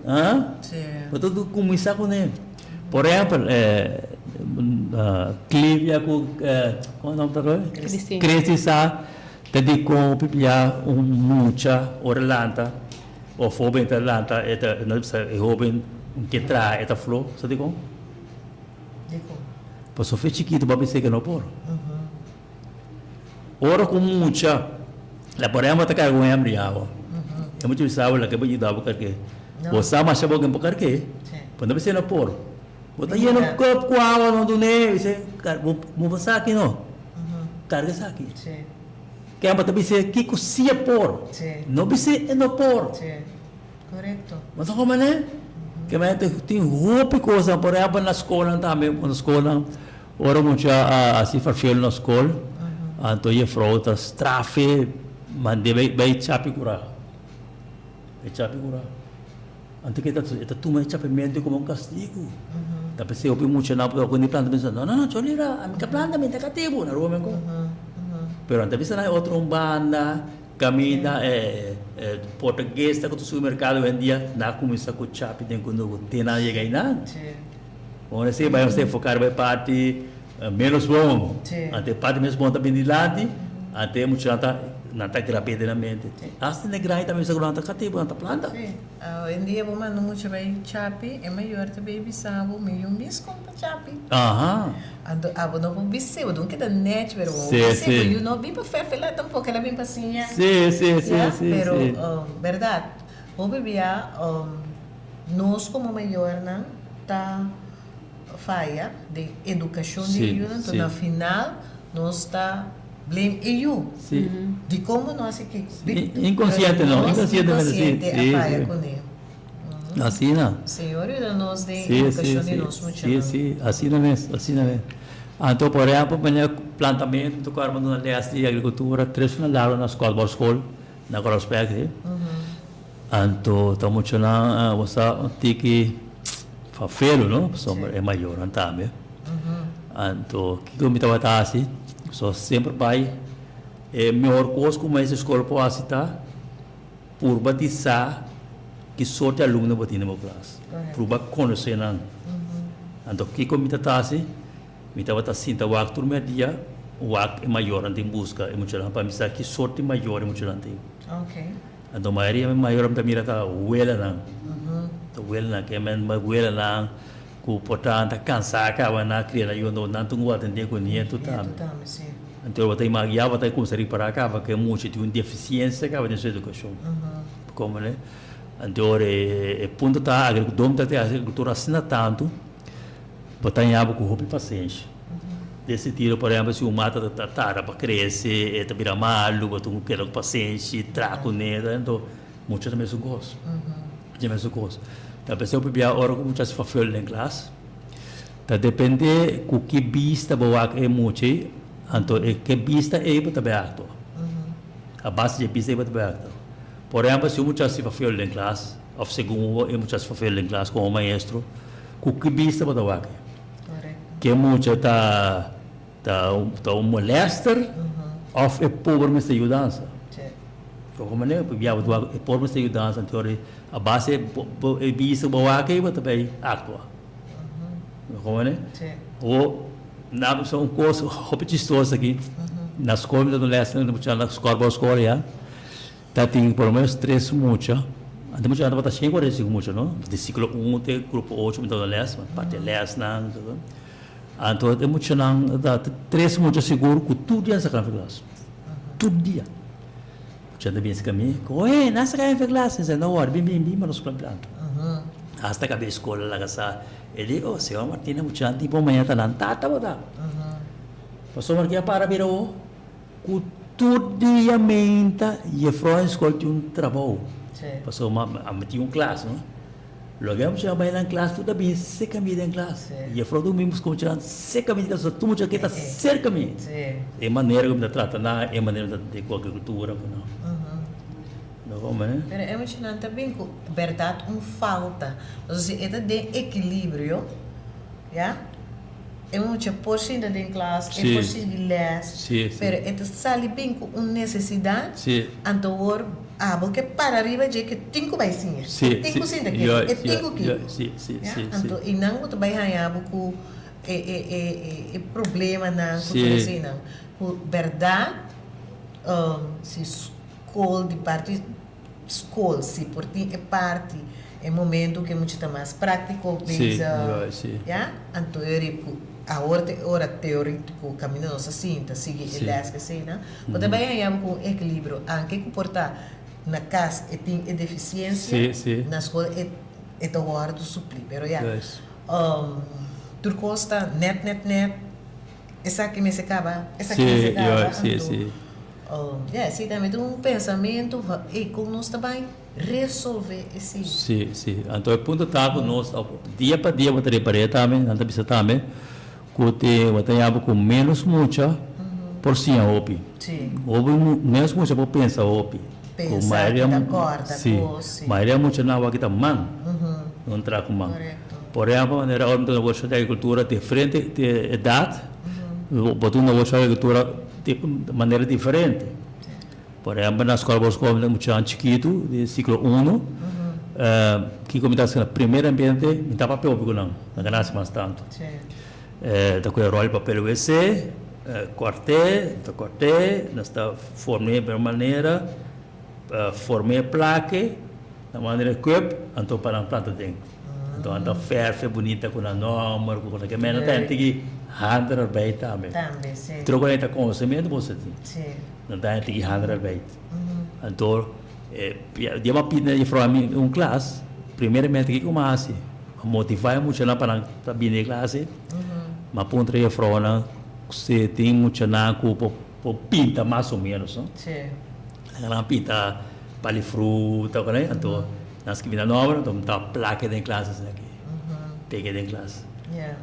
Ah? Sí. Bo ta kuminsá kuné. Por ehèmpel, Clivia ku komo e nòmber ta awe? Christy. Christy sa ta di kon pipia un mucha ora lanta òf hóben ta lanta e ta e hóben ke traha e ta flo. Sa dikon? Dikon? Pasobra fe chikitu bo a bisa ke no por. Ora ku mucha, la por ehempel ta karga un hember di awa, e mucha bisa bo laga bo yuda bo karg'é. Bo sa masha bo ken por karg'é. Bo no bisa no por. Bo ta yena kop ku awa no dun'é. Bis'é, bo bo esaki no. Karga esaki. Ken bo ta bis'é kiko si e por. No bis'é e no por. Bo ta komprendé? Ke manera tin hopi kosnan. Por ehèmpel na skolnan tambe, na skolnan ora mucha a hasi ferfelu na skol, anto jefrou ta straf'é mand'é bai bai chapi kura. Bai chapi kura. Anto ke ta e ta tuma e chapimentu komo un kastigu. Ta p'esei hopi muchanan por ku ni planta pensa, no no no choli ra, ami ka planta mi ta katibu, na ruma men ko. Pero nan ta bisa na e otro un banda kaminda e portugues ta ku ta subi merkado hoendia nan a kuminsá ku chapi den kunuku te nan a yega einan. Bon esei bai nos enfoká riba e parti ménos bon. Anto e parti ménos bon ta bini dilanti, anto e muchanan ta nan ta grab'é den nan mente. Asta den e grandi tambe bisa ku nan ta katibu, nan ta planta. Sí. Awendia bo manda mucha bai chapi, e mayor ta bay bisa bo, mi yu mis kon ta chapi. Anto abo no por bis'é, bo dun keda nèchi, pero bo no por bis'é, bo yu no bin pa fèrfelá tampoko, el a bin pa siña. Ya, pero bèrdat, hopi bia nos komo mayornan ta faya den edukashon di e yunan, anto na final nos ta blame e yu. Dikon bo no hasi kiko? Inkonsiente no, inkonsientemente si. Inkonsiente a faya kuné. Asina. Señor yuda nos den edukashon di nos muchanan. Si, si, asina mes, asina mes. Anto por ehempel manera plantamentu ta kòrda duna lès di agrikultura tres luna largu na skòl, bòrskol na Grosbeck. Anto ta muchanan bo sa un tiki fafelu no pasobra e mayornan tambe. Anto kiko mi tabata hasi so semper bai e mehor kos ku maestro di skol por hasi ta purba di sa ki sorti alumno bo tin den bo klas. Purba konosé nan. Anto kiko mi ta hasi mi tabata sinta wak tur mèrdia wak e mayornan tin buska e muchanan pa mi sa ki sorti mayor e muchanan tin. Anto mayoria mi mayornan ta mira ta welanan, ta welanan ke men welanan ku por ta ta kansa kaba nan kria nan yu nan tin ku atendé ku nietu tambe. Anto bo ta imagi ya bo ta kumsa ripará kaba ku e mucha tin un defisiensia kaba den su edukashon. Komprende? Anto ora e punto ta agrikultor ta agrikultura asina tantu Bo ta haña bo ku hopi pasenshi. Den sentido, por ehèmpel, si un mata ta tarda pa krese, e ta bira malu, bo tin ku keda ku pasenshi, traha kuné, anto mucha ta mesun kos. Mucha ta mesun kos. Ta p'esei hopi bia ora ku mucha hasi vervul den klas, ta depende ku ki bista bo wak e mucha ei, anto e ke bista ei bo ta bai aktua. A base di e bista ei bo ta bai aktua. Por ehèmpel, si un mucha hasi vervul den klas, òf segun e mucha hasi vervul den klas komo maestro, Ku ki bista bo ta wak e? Ke mucha ta ta ta un molester of e pober mester yudansa? Di manera ku bia bo ta wak e pober mester yudansa anto ora a base e bista ku bo wak ei bo ta bai aktua. Bo Awor nan a bisa un kos hopi chistoso aki na skol mi ta duna les na mucha na skol bo skol ya. Ta tin por lo menos tres mucha, antes mucha tabata 145 mucha no, di ciclo un te grupo ocho mi tabata les, mi parti lesnan, anto e muchanan ta tres mucha sigur ku tur dia nan saka nan for klas, tur dia. Mucha ta bin saka mi, oe nan saka nan for klas, mi sa no wòri bin bin bin pa nos papia anto. Hasta kab'e skol a laga sa, e di oh señor Martina muchanan tin por mañana ta nan tata bo ta, pasobra ke a para bira awo. Ku tur dia meinta jefrou den skol tin un trabou. Pasobra mi tin un klas no. Loke a muchanan bai nan klas tur ta bini serka mi den klas. Jefrou ta bin buska muchanan serka mi den klas pasobra tur mucha ke ta serka mi. E manera ku mi ta trata nan e manera mi ta trata ku agrikultura ku nan. No komo ne? Pero e muchanan ta bin ku bèrdat un falta. Pasobra si e ta den ekilibrio ya. E mucha por sinta den klas, e por sigui les, pero e ta sali bin ku un nesesidat, anto awor abo ke para riba dje ke tin ku bai siña, e tin ku sinta ketu, e tin ku kiko. Ya, anto einan bo ta bai haña bo ku e e e e problemanan ku tur eseinan. Ku bèrdat si skol di parti Skol si por tin e parti e momento ku e mucha ta mas práktiko bezig ya anto e rip ku awor ta e ora teoritiko kaminda nos a sinta sigui e lès eseinan bo ta bai haña bo ku un ekilibrio anke ku por ta na kas e tin e defisiensia na skol e. e ta wòrdu suplí. Pero ya, tur kos ta nèt nèt nèt, esaki mester kaba, esaki mester kaba, anto ya esei tambe ta un pensamentu van ey kon nos ta bai resolve esei. Sí, sí. Anto e punto ta ku nos dia pa dia bo ta repar'é tambe, nan ta bisa tambe ku te bo ta yama ku ménos mucha por siña hopi. Hopi ménos mucha por pensa hopi. Pensa, ki ta kòrda kos, sí. Mayoria muchanan awor ki ta man, no traha ku man. Por ehèmpel manera ora mi ta na workshop di agrikultura diferente edat, bo ta na workshop di agrikultura di manera diferente. Por ehèmpel na skòl Bosco mi ta muchanan chikitu di siklo uno, kiko mi ta hasi primeramente mi ta papia hopi ku nan, nan ka nasi mas tantu. Ta kohe ròl di papel wc, kòrt'é, ta kòrt'é, nos ta form'é di un manera, form'é plak'é na manera kup, anto pa nan planta den. Anto nan ta fèrf'é bunita ku nan nòmber, ku kos. Ke mester ta hende ki handarbeid tambe. Troke nan ta konosementu bo sa tin. Nan ta hende ki handarbeid. Anto dia bo a pidi nan jefrou ami un klas, primeramente kiko mi a hasi? A motivá e muchanan pa nan ta bini e klase. Mi a puntra e jefrounan si tin muchanan ku por por pinta mas o ménos, no? Nan a pinta pali fruta ku nan, anto nan skibi nan nòmber, anto mi ta plaka den klas asina aki, pega den klas.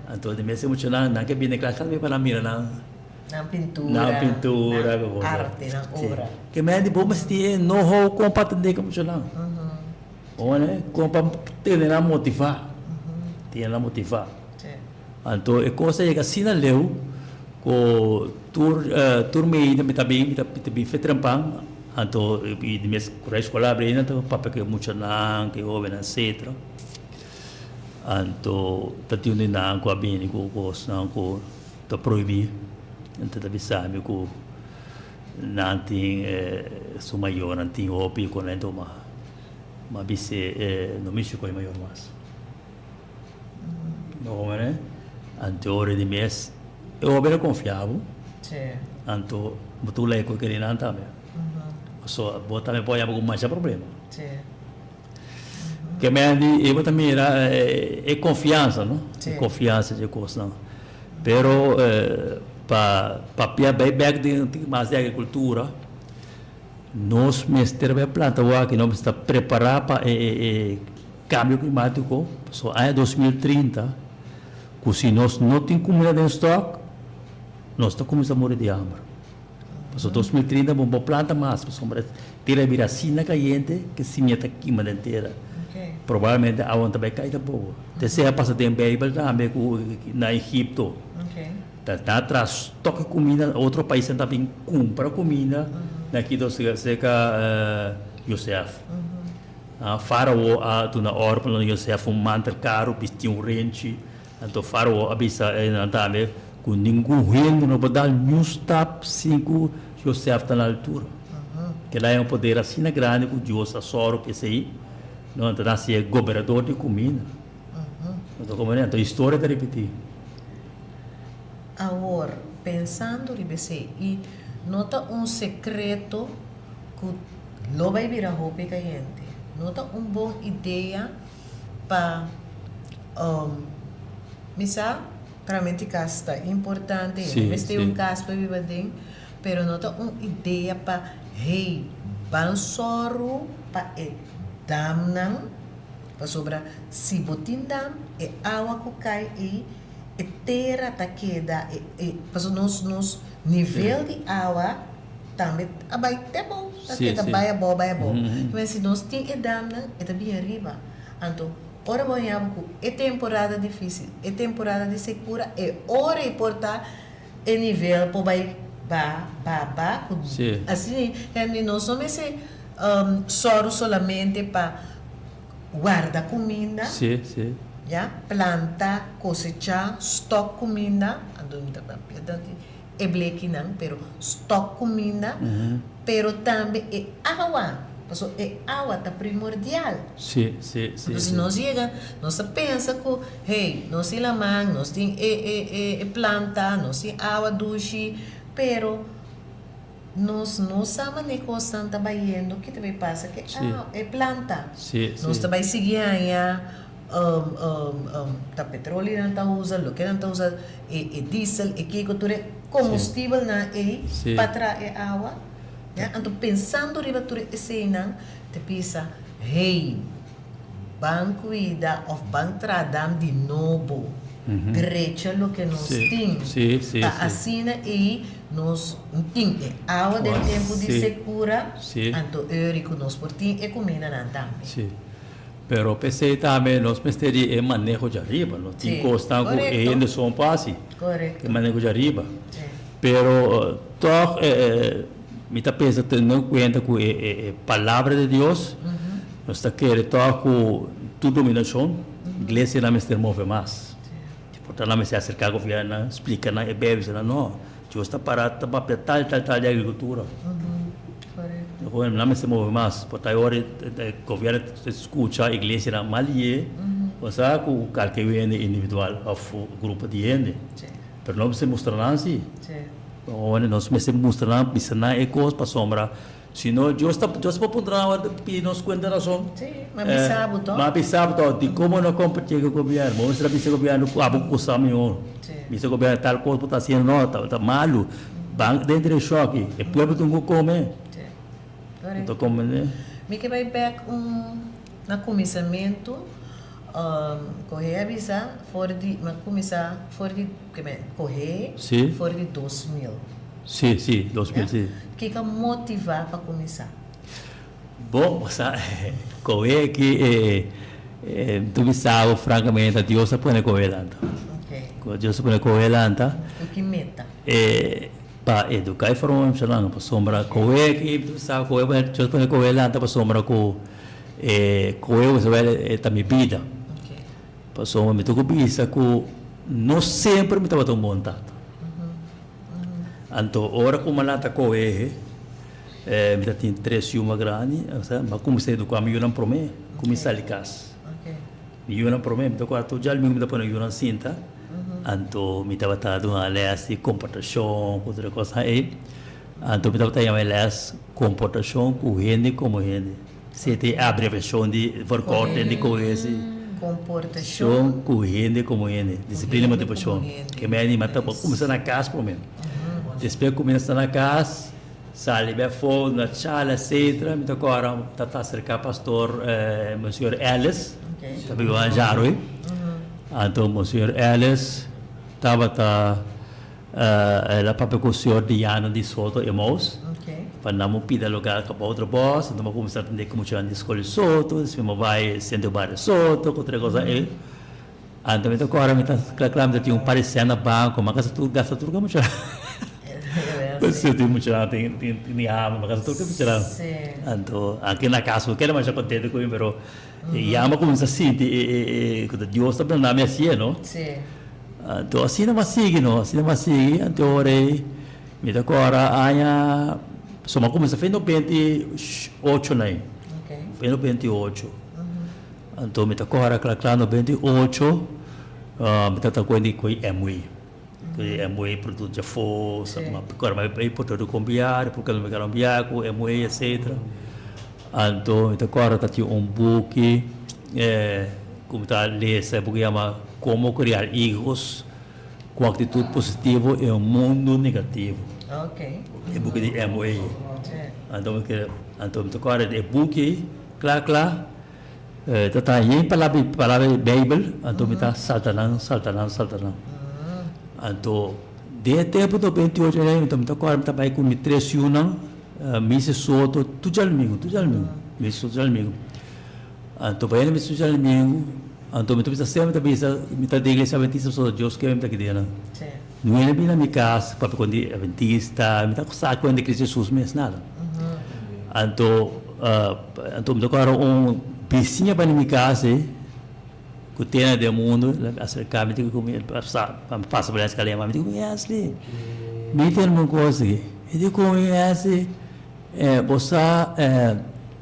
Anto di mes e muchanan nan ke bini klas kada bes pa nan mira nan. Nan pintura, nan pintura, nan arte, nan obra. Ke men di bo mester tin e know-how kon pa atendé ku muchanan. Ora kon pa tene nan motivá, tene nan motivá. Anto e kos a yega asina leu ku tur tur meida mi ta bin, mi ta bin fe trempan, anto i di mes ku escola abri ainda ta papia ku e muchanan, ku e hobennan etcetera. Anto ta tin un di nan ku a bini ku kosnan ku ta prohibí, anto ta bisa mi ku nan tin su mayornan tin hopi ku nan tuma. M'a bis'é e no mishi ku e mayor mas. No hombre, anto ora di mes e hoben a konfia bo, anto bo ta lei ku kere nan tambe. Pasobra bo tambe por haña bo ku masha problema. Ke men di e bo ta mira e konfiansa no, e konfiansa dje kosnan. Pero pa papia bai bek den mas di agrikultura. Nos mester bai planta wak i nos mester ta prepará pa e kambio klimátiko, pasobra aña 2030 ku si nos no tin kumida den stòk, nos ta kuminsá muri di hamber. Pasobra 2030 bo no por planta mas, pasobra e tera a bira asina kayente ku e simia ta kima den tera. Probablemente awa no ta bai kai tampoko. Esei a pasa den Beibel tambe ku na Egipto. Ta na tras stock e cuminda, otro paisnan ta bin cumpra cuminda na Quito cerca Yosef. Farao a duna orde pa duna Yosef un mantel caro, bisti un renchi. Anto Farao a bisa nan tambe cu ningun hende no por dal niun stap sin cu Yosef ta na altura. Kila e un poder asina grandi cu Dios a sòru pa esei, no ta na hacié gobernador di cuminda. Anto como anto historia ta ripití. Awor, pensando riba esei, i no ta un sekreto ku lo bai bira hopi kayente. No ta un bon idea pa mi sa tramenti kas ta importante, hende mester un kas pa biba aden, pero no ta un idea pa hey ban sòru pa e damnan. Pasobra si bo tin dam, e awa ku kai ei, e tera ta keda, e, e, pasobra nos, nos nivel di awa tambe a bai te abou, ta keda bai abou, bai abou. Entonces si nos tin e damnan, e ta bin ariba. Anto, ora bo haña bo ku e temporada difisil, e temporada di sekura, e ora ei por ta e nivel por bai ba, ba, ba, ku asina ei, nos no mester sòru solamente pa warda kuminda, ya, planta, kosechá, stòk kuminda, anto mi ta papia di e blekinan, pero stòk kuminda, pero tambe e awa, pasobra e awa ta primordial. Anto si nos yega, nos ta pensa ku, hey, nos tin laman, nos tin e e e planta, nos tin awa dushi, pero. Nos no sa manera kosnan ta bayendo, ki ta bay pasa ku e planta. Nos ta bay sigui haña ta petroleo nan ta usa, loke nan ta usa, e diesel, e kiko, tur e kombustibelnan ei pa traha e awa. Anto pensando riba tur eseinan ta bisa, hey, Ban cuida of ban traha dam di nobo, drecha loke nos tin, pa asina ei nos tin e awa den tempu di secura, anto eri cu nos por tin e cumindanan tambe. Sí. Pero p'esei tambe nos mester di e maneho djariba. No tin cosnan cu e hende son por haci. E maneho djariba. Pero toch Mi ta pensa teniendo en cuenta cu e palabra di Dios, nos ta kere toch cu tur dominacion, iglesianan mester move mas. Por tanto nan mester acerca gobiernonan, splica nan e Bijbel, bisa nan no, Dios ta para ta papia tal tal tal di agricultura. Nan mester move mas. Por ta e ora e gobierno ta scucha iglesianan mal ye, osea cu calke hende individual of grupo di hende. Pero nos mester mustra nan si. Ora nos mester mustra nan, bisa nan e kos pasobra si no Dios ta Dios por puntra nan ora pidi nos kuenta rason. Sí, m'a bisa bo to. M'a bisa bo to dikon bo no kompartí ku gobièrnu? Bo mester a bisa gobièrnu ku abo kusa mihó. Bisa gobièrnu tal kos bo ta hasiendo no ta ta malu. Ban den direkshon aki. E pueblo tin ku kome. Korekto. Ta komprendé? Mi ke bai bèk un na kuminsamentu. Kohe a bisa for di, mi a kuminsá for di, ke men, kohe Sí. for di 2000. Sí, sí, 2000, sí. Kiko a motivá pa kuminsá? Bon, bo sa, kohe aki, mi ta bisa bo frankamente, Dios a pone kohe lanta. Ok. Dios a pone kohe lanta. Ku ki meta? Pa eduká i forma muchanan, pasobra kohe aki, mi ta bisa bo, kohe, Dios a pone kohe lanta pasobra ku. E koe bo sabe e ta mi bida. Pasobra mi ta ku bisa ku no semper mi tabata un bon tata. Anto ora ku mi a lanta koe mi ta tin tres yu mas grandi, mi a kuminsá eduká mi yunan promé ku mi sali kas. Mi yunan promé, mi ta kòrda tur djalmingu mi ta pone yunan sinta, anto mi tabata duna lès di komportashon ku otro kosnan ei. Anto mi tabata yama e lès komportashon ku hende komo hende. Si ta e abreviashon di verkorting di koe si. Komportashon ku hende komo hende. Disiplina i motivashon. Ke mi a anima ta kuminsá na kas promé. Despues kuminsá na kas, sali bai afó, na chala etsetera. Mi ta kòrda ta ta aserká pastor Monseñor Ellis, ta biba na Jarrow. Anto Monseñor Ellis tabata. El a papia ku señor Diano di Soto Emaus pa nan bo pida lugar pa otro bos, anto bo kuminsá tende ku muchanan di skol di Soto, despues bo bai Sentro Bario Soto ku otro kos ei. Anto mi ta kòrda mi ta kla kla mi ta tin un par di sèn na banko, mi a gasta tur gasta tur ku e muchanan. Pasobra tin muchanan tin tin hamber, mi a gasta tur ku e muchanan. Anto aki na kas bo keda masha kontento ku mi pero ya mi a kuminsá sinti e ku ta Dios ta manda mi hasié no. Anto asina mi a sigui no, asina mi a sigui, anto ora ei mi ta kòrda aña, so mi a kuminsá fin 98 na ei, fin 98, anto mi ta kòrda kla kla 98 mi tabata kohe di kohe Amway, kohe Amway produkto djafó, mi a kòrda mi a bai Puerto Rico un biaha, República Dominicana un biaha ku Amway etcetera. Anto mi ta kòrda ta tin un buki ku mi ta lesa, e buki yama Cómo criar hijos con actitud positivo en un mundo negativo. E buki di Amway. Anto mi kere, anto mi ta kòrda e buki kla kla ta ta yen palabra palabra di Beibel, anto mi ta salta nan, salta nan, salta nan. Anto den e tempu 98 mi ta kòrda mi ta bai ku mi tres yunan. Misa Soto tur djadumingu, tur djadumingu, misa Soto djadumingu. Anto bayendo misa tur djadumingu, anto mi ta bisa semper mi ta bisa mi ta den iglesia adventista pasobra Dios kere mi ta keda nan. No hende bini na mi kas papia kon di adventista, mi ta sa kon di Cristo Jesus mes nada. Anto anto mi ta kòrda un bisiña bai na mi kas ei. Ku tene den mundu, el a aserká mi di ku mi, el pasa por e eskalera, mi di ku mi, Esli, mi tene un kos aki. E di ku mi, Esli, bo sa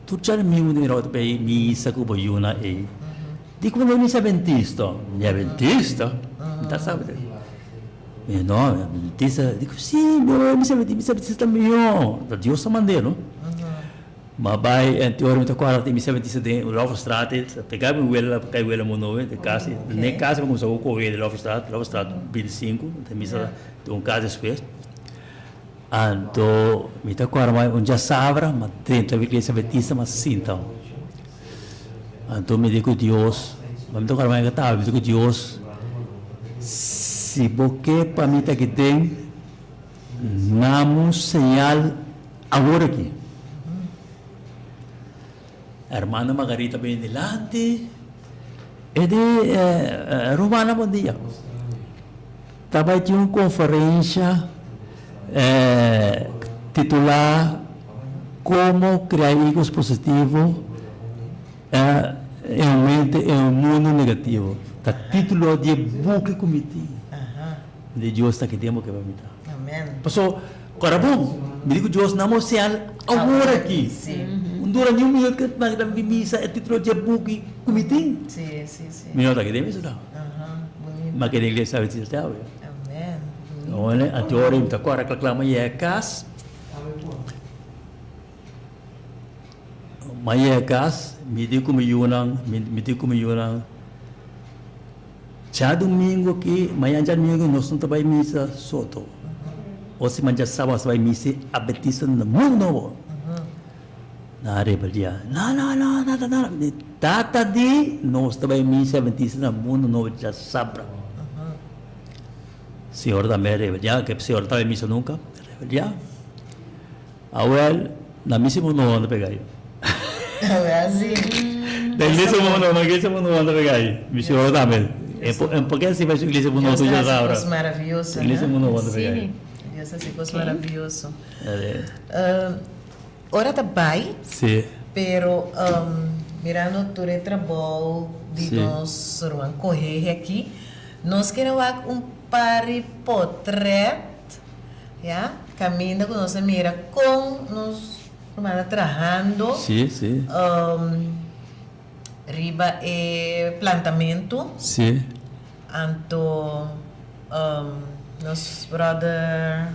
tur djalmingu mi ta mira bo ta bai misa ku bo yunan ei. Di ku mi misa adventista? Mi adventista? Mi ta sa. Mi di, no, Adventista. Di ku, si, misa Adventista ta mihó. Ta Dios ta mand'é, no? Ma bai en ora mi ta kòrda tin misa Adventista den Loverstraat ei, ta pegá mi wela pa kai wela Monoe den kas ei. Ne kas mi kuminsá kohe di Loverstraat, Loverstraat 25, ta misa den un kas despues. Anto mi ta kòrda mai un djasabra mi a drenta mi iglesia Adventista mi a sinta. Anto mi di ku Dios, ma mi ta kòrda mai tabata, mi di ku Dios, si bo ke pa mi ta aki den, na mi un señal awor aki. Hermana Margarita bini dilanti, e di, Romana bon dia. Ta bai tin un konferensha titulá Como Crear Hijos Positivos en un Mente en un Mundo Negativo. Ta titulo di e buki ku mi tin. Mi di Dios ta ki tempu ke bai mi ta. Paso ora bon mi di ku Dios nan bo señal awor aki. No dura ni un minuut ke nan ta misa e titulo di e buki ku mi tin. Mi no ta ki den misa ta. Ma ke den iglesia Adventista te awe. Anto ora mi ta kòrda kla kla mi yega kas. Mi yega kas mi di ku mi yunan mi di ku mi yunan Djadumingu aki, mañan djadumingu nos no ta bai misa soto. O si man djasabado nos ta bai misa Adventista na Mundu Nobo. Nan a rebeldia. No, no, no, no, no, no. Mi tata di nos ta bai misa Adventista na Mundu Nobo djasabra. Señor tambe a rebeldia, ke señor no ta bai misa nunka, rebeldia. Awel, na misa Mundu Nobo nan ta pega ayi. Awel si. Na iglesia Mundu Nobo, na iglesia Mundu Nobo nan ta pega ayi. Mi señora tambe. E por ke si bai su iglesia Mundu Nobo Dios ta hasi djasabra? kos maravioso, Iglesia no? Mundu Nobo nan ta pega ayi. Dios ta hasi kos maravioso. Ora ta bai, Sí. pero mirando tur e trabou di Sí. nos ruman kohehe aki, nos kier a wak un par di potret, ya, kaminda ku nos a mira kon nos ruman ta trahando Sí, sí. riba e plantamentu. Sí. Anto nos brother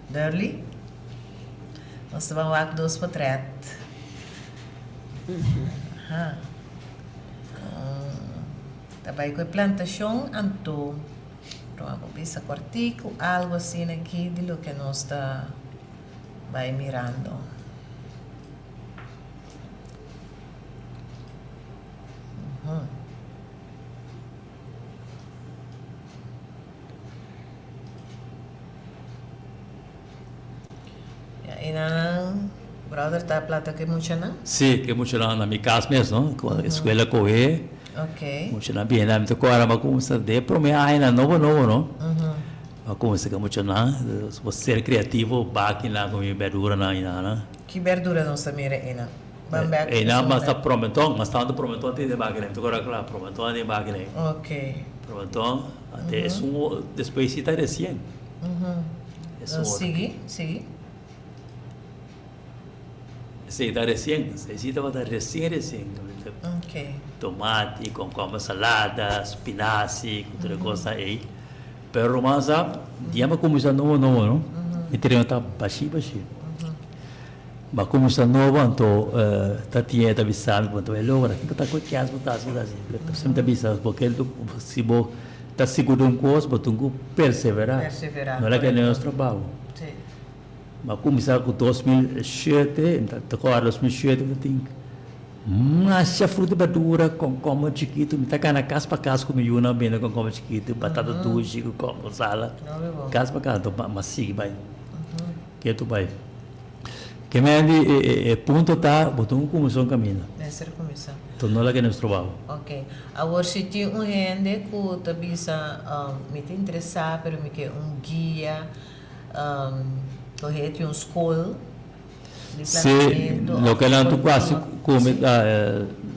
Durley. Nos ta ban wak dos potret. Aha. Ta bai ku e plantashon anto Roma por bisa kòrtiku algu asina aki di loke nos ta bai mirando. Ya y nan brother ta planta cu e muchanan? Si, cu e muchanan na mi cas mes no, cu escuela coge. Ok. Muchanan bini na mi ta cora mi a cuminsa den e prome añanan nobo nobo no, mi a cuminsa cu e muchanan, bo ser creativo baki nan cu mi berduranan y nan. Ki berdura nos ta mira eynan? Ban bek. Eynan mas ta promenton, mas tanto promenton tin den baki nan, mi ta cora cla, promenton tin den baki nan. Ok. Promenton, ante esun despues si ta recien. No, sigui, sigui. Esei ta recien, esei si tabata recien recien. Ok. Tomati, komkomber salada, spinazi, ku tur e kosnan ei. Pero ruman sa, dia mi a kuminsá nobo nobo no, mi tereno ta bashí bashí. Mi a kuminsá nobo anto ta tin e ta bisa mi, bo ta bai logra, kiko ta ku e kèns bo ta hasi, bo ta hasi. Mi ta bisa, bo ke si bo Ta sigur di un kos, bo tin ku perseverá. Perseverá, No la kende korekto. nos trabou. Sí. Mi a kuminsá ku 2007, mi ta kòrda 2007 mi ta tin masha fruta i berdura, kònkòmber chikitu, mi ta kana kas pa kas ku mi yunan bende kònkòmber chikitu, batata dushi ku kònkòmber sala, kas pa kas, anto mi a sigui bai, ketu bai. Ke men di e punto ta bo tin ku kuminsá un kaminda. Mester kuminsá. Enton no laga nos trabou. Ok. Awor si tin un hende ku ta bisa mi ta interesá pero mi ke un guia kohe tin un skol di plantamentu Si, loke nan tur hasi ku mi ta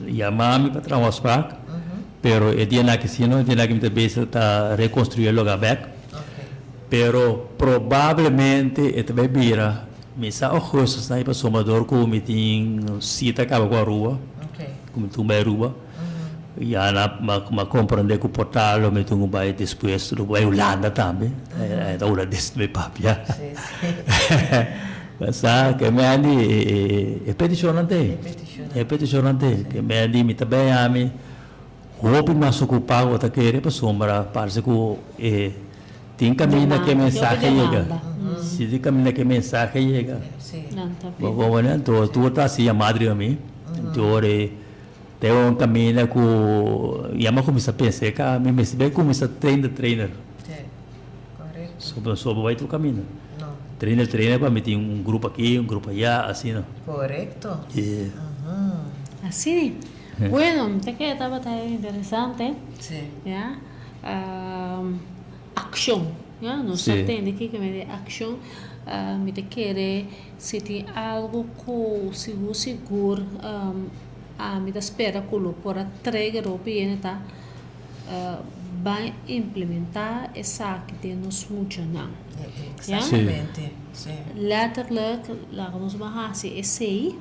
yama mi pa traha un afspraak pero e dianan aki si no e dianan aki mi ta bezig ta rekonstruí e loga bèk. Pero probablemente e ta bay bira misa augustus na pasobra dor cu mi tin cita caba cu Aruba, cu mi tin bay Aruba. Ya na m'a comprende cu por ta lo mi tin cu bay despues lo bay Hulanda tambe. E ta Hulandes mi papia. Sa ke mi a di e peticionnan ta ey. E peticionnan ta ey. Ke mi a di mi ta bay ami hopi mas ocupa cu bo ta kere pasobra parse cu e tin caminda ke mensahe yega. Si tin caminda ke mensahe yega. Bo comprende? Anto tur ta haci yamada riba mi. Anto ora e. Te un caminda cu ya mi a cuminsa pensa e ca mi mester bay cuminsa train the trainer. Sí, correcto. So so bo bay tur caminda. No. Train the trainer pa mi tin un grupo aki, un grupo aya, asina. Correcto. Yeah. Así. Bueno, mi ta kere tabata interesante. Sí. Ya. Accion. Ya, nos a tende kiko mi di accion. Mi ta kere si tin algo cu sigur sigur Ami ta spera ku lo por a trege ropi hende ta ban implementá esaki den nos muchanan. Ya? Exactamente, sí. Letterlijk laga nos ban hasi esei,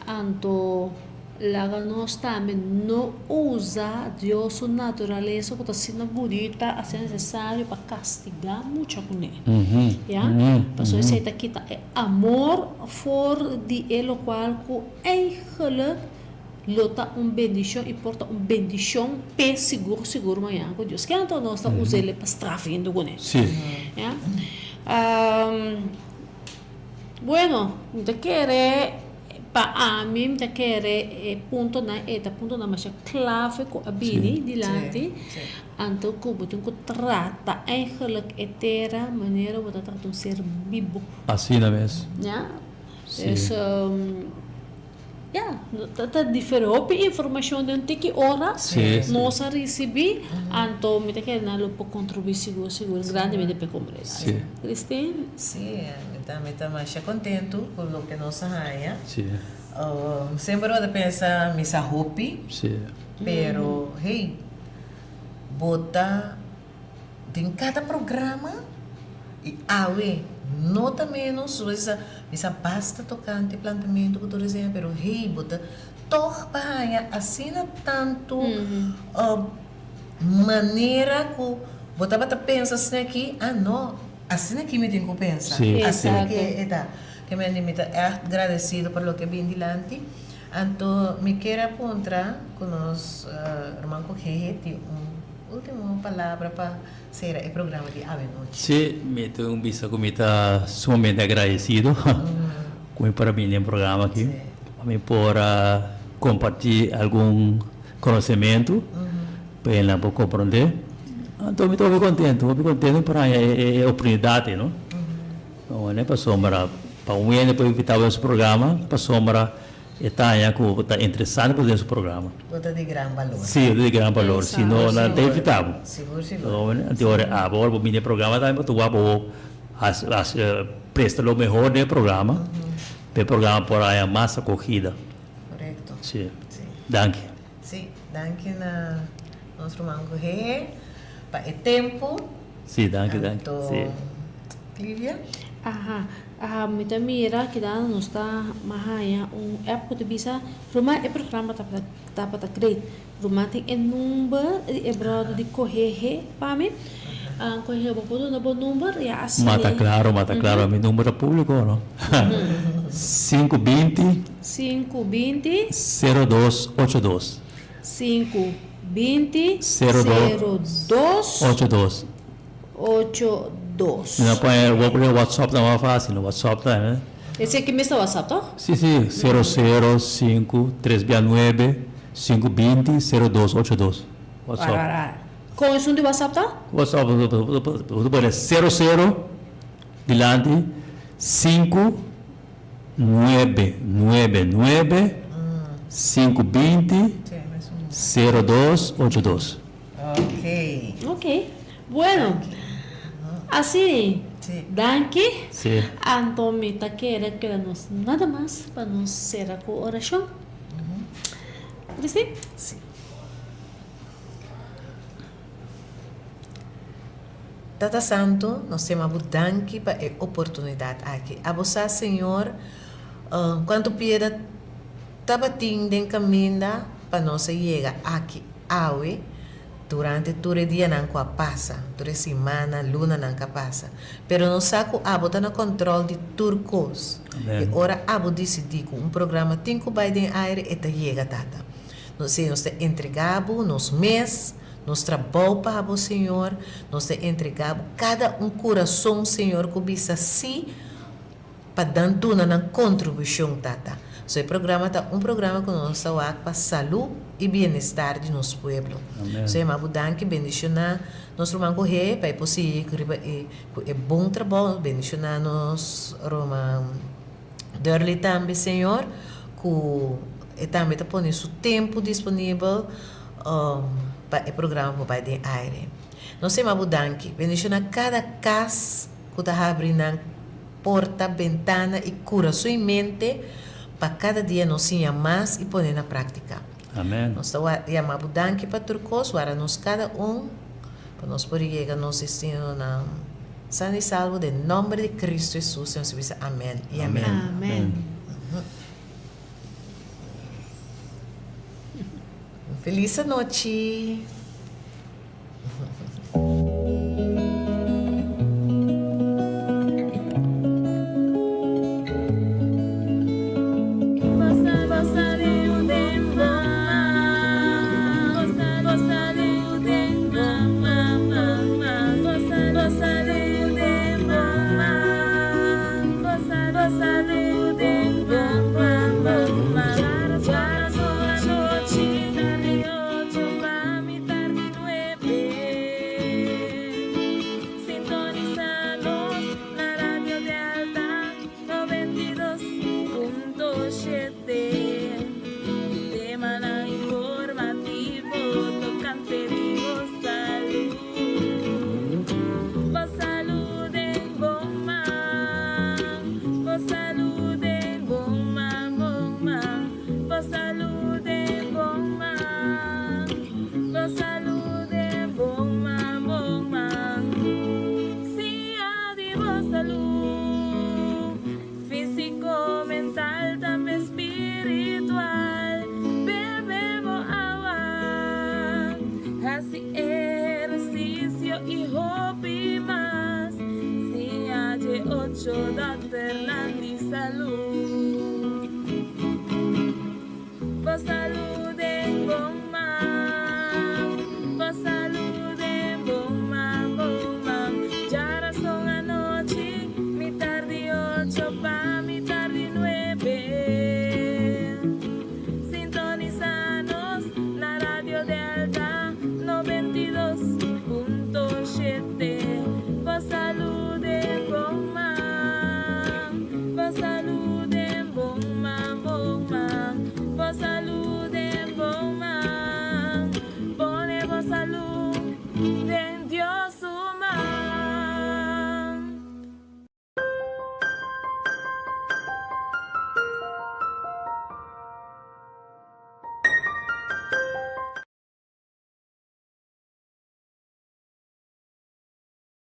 anto laga nos tambe no usa Dios su naturalesa ku ta asina bunita, asina nesesario pa kastigá mucha kuné. Ya? Pasobra esei ta kita e amor for di e lokual ku. Eigenlijk lo ta un bendicion y por ta un bendicion p'e sigur sigur mañana cu Dios ke anto nos ta us'el pa straf hende cune. Sí. Ya. Bueno, mi ta kere pa ami mi ta kere e puntonan e ta puntonan masha clave cu a bini dilanti anto cu bo tin cu trata eigenlijk e tera manera bo ta trata un ser bibo. Asina mes. Ya. Sí. Dus ya, ta ta difere hopi informacion den tiki ora Sí, sí. nos a ricibi, anto mi ta kere nan lo por contribui sigur sigur grandemente pa e comunidad. Sí. Christine? Sí, mi ta mi ta masha contento cu loke nos a haña. Sí. Semper bo ta pensa mi sa hopi, Sí. pero hey, bo ta Den kada programa i awe no ta menos su bisa bisa basta tokante plantamentu ku tur esei pero hey bo ta tog pa haña asina tantu manera ku bo tabata pensa asina aki ah no asina aki mi tin ku pensa asina ki e ta ke mi mi ta ègt gradesido pa loke a bin dilanti anto mi kier a puntra ku nos ruman Kohehe tin un Ultimo palabra pa sera e programa di awe nochi. Sí, mi ta un bisa ku mi ta sumamente agradesido ku mi por a bini den programa aki pa mi por a kompartí algun konosementu pa e nan por komprondé. Anto mi ta hopi kontentu, hopi kontentu por haña e oportunidat ei no. Pasobra pa un hende por invitá bo den su programa pasobra E ta haña ku ta interesante pa den su programa. Bo ta di gran balor. Sí, bo ta di gran balor. Si no, nan ta invitá bo. Sigur, sigur. Anto ora abo, ora bo bini e programa tambe bo ta wak bo hasi, hasi, presta lo mehor den e programa, pa e programa por haña mas akogida. Korekto. Sí. Sí. Danki. Sí, danki na nos ruman Gohé pa e tempu. Sí, danki, danki. Anto, Sí. Clivia? Aha, aha, mi ta mira keda nos ta haña un app ku ta bisa, Ruman e programa tabata tabata great. Ruman tin e number di e bròder di Kohehe pa mi. Kohehe bo por duna bo number ya asina. Ma ta klaro, ma ta klaro. Mi number ta públiko no? Sinku 20. Sinku 20. Sero dos ocho dos. Sinku 20. Sero dos. Sero dos. Ocho dos. Ocho dos. Mi a pone bo pone WhatsApp ta mas fácil, WhatsApp ta eh. Esei ki mes ta WhatsApp toch? Si si, sero sero sinku tres bia nuebe sinku 20 sero dos ocho dos WhatsApp. Wara wara. Kon esun di WhatsApp ta? WhatsApp bo ta pone sero sero dilanti sinku nuebe nuebe nuebe sinku 20 sero dos ocho dos. Ok. Ok. Bueno, así danki. Sí. Anto mi ta kere keda nos nada mas pa nos sera ku orashon. Christine? Sí. Tata Santu, nos tema bo danki pa e oportunidat aki. Abo sa, Señor, kuantu piedra tabatin den kaminda pa nos a yega aki. awe, durante tur e dianan ku a pasa, tur e simannan, lunanan ku a pasa. Pero nos sa ku abo ta na kòntròl di tur kos. E ora abo disidí ku un programa tin ku bai den aire, e ta yega, Tata. Nos si nos ta entregá bo nos mes, nos trabou pa bo, Señor. Nos ta entregá bo kada un kurason, Señor, ku bisa sí pa dan duna nan kontribushon, Tata. So e programa ta un programa ku nos ta wak pa salú i bienestar di nos pueblo. So yama bo danki, bendishoná nos ruman ku he pa e por sigui ku riba e ku e bon trabou, bendishoná nos ruman Durley tambe, Señor, ku e tambe ta pone su tempu disponibel pa e programa por bai den aire. Nos yama bo danki, bendishoná kada kas ku ta habri nan porta, bentana i kurason i mente pa kada dia nos siña mas i pone na práktika. Amen. Nos ta yama bo danki pa tur kos, wara nos kada un pa nos por yega nos destinonan sano i salvo den nomber di Cristo Jesus nos ta bisa amen i amen. Amen. Un felis anochi.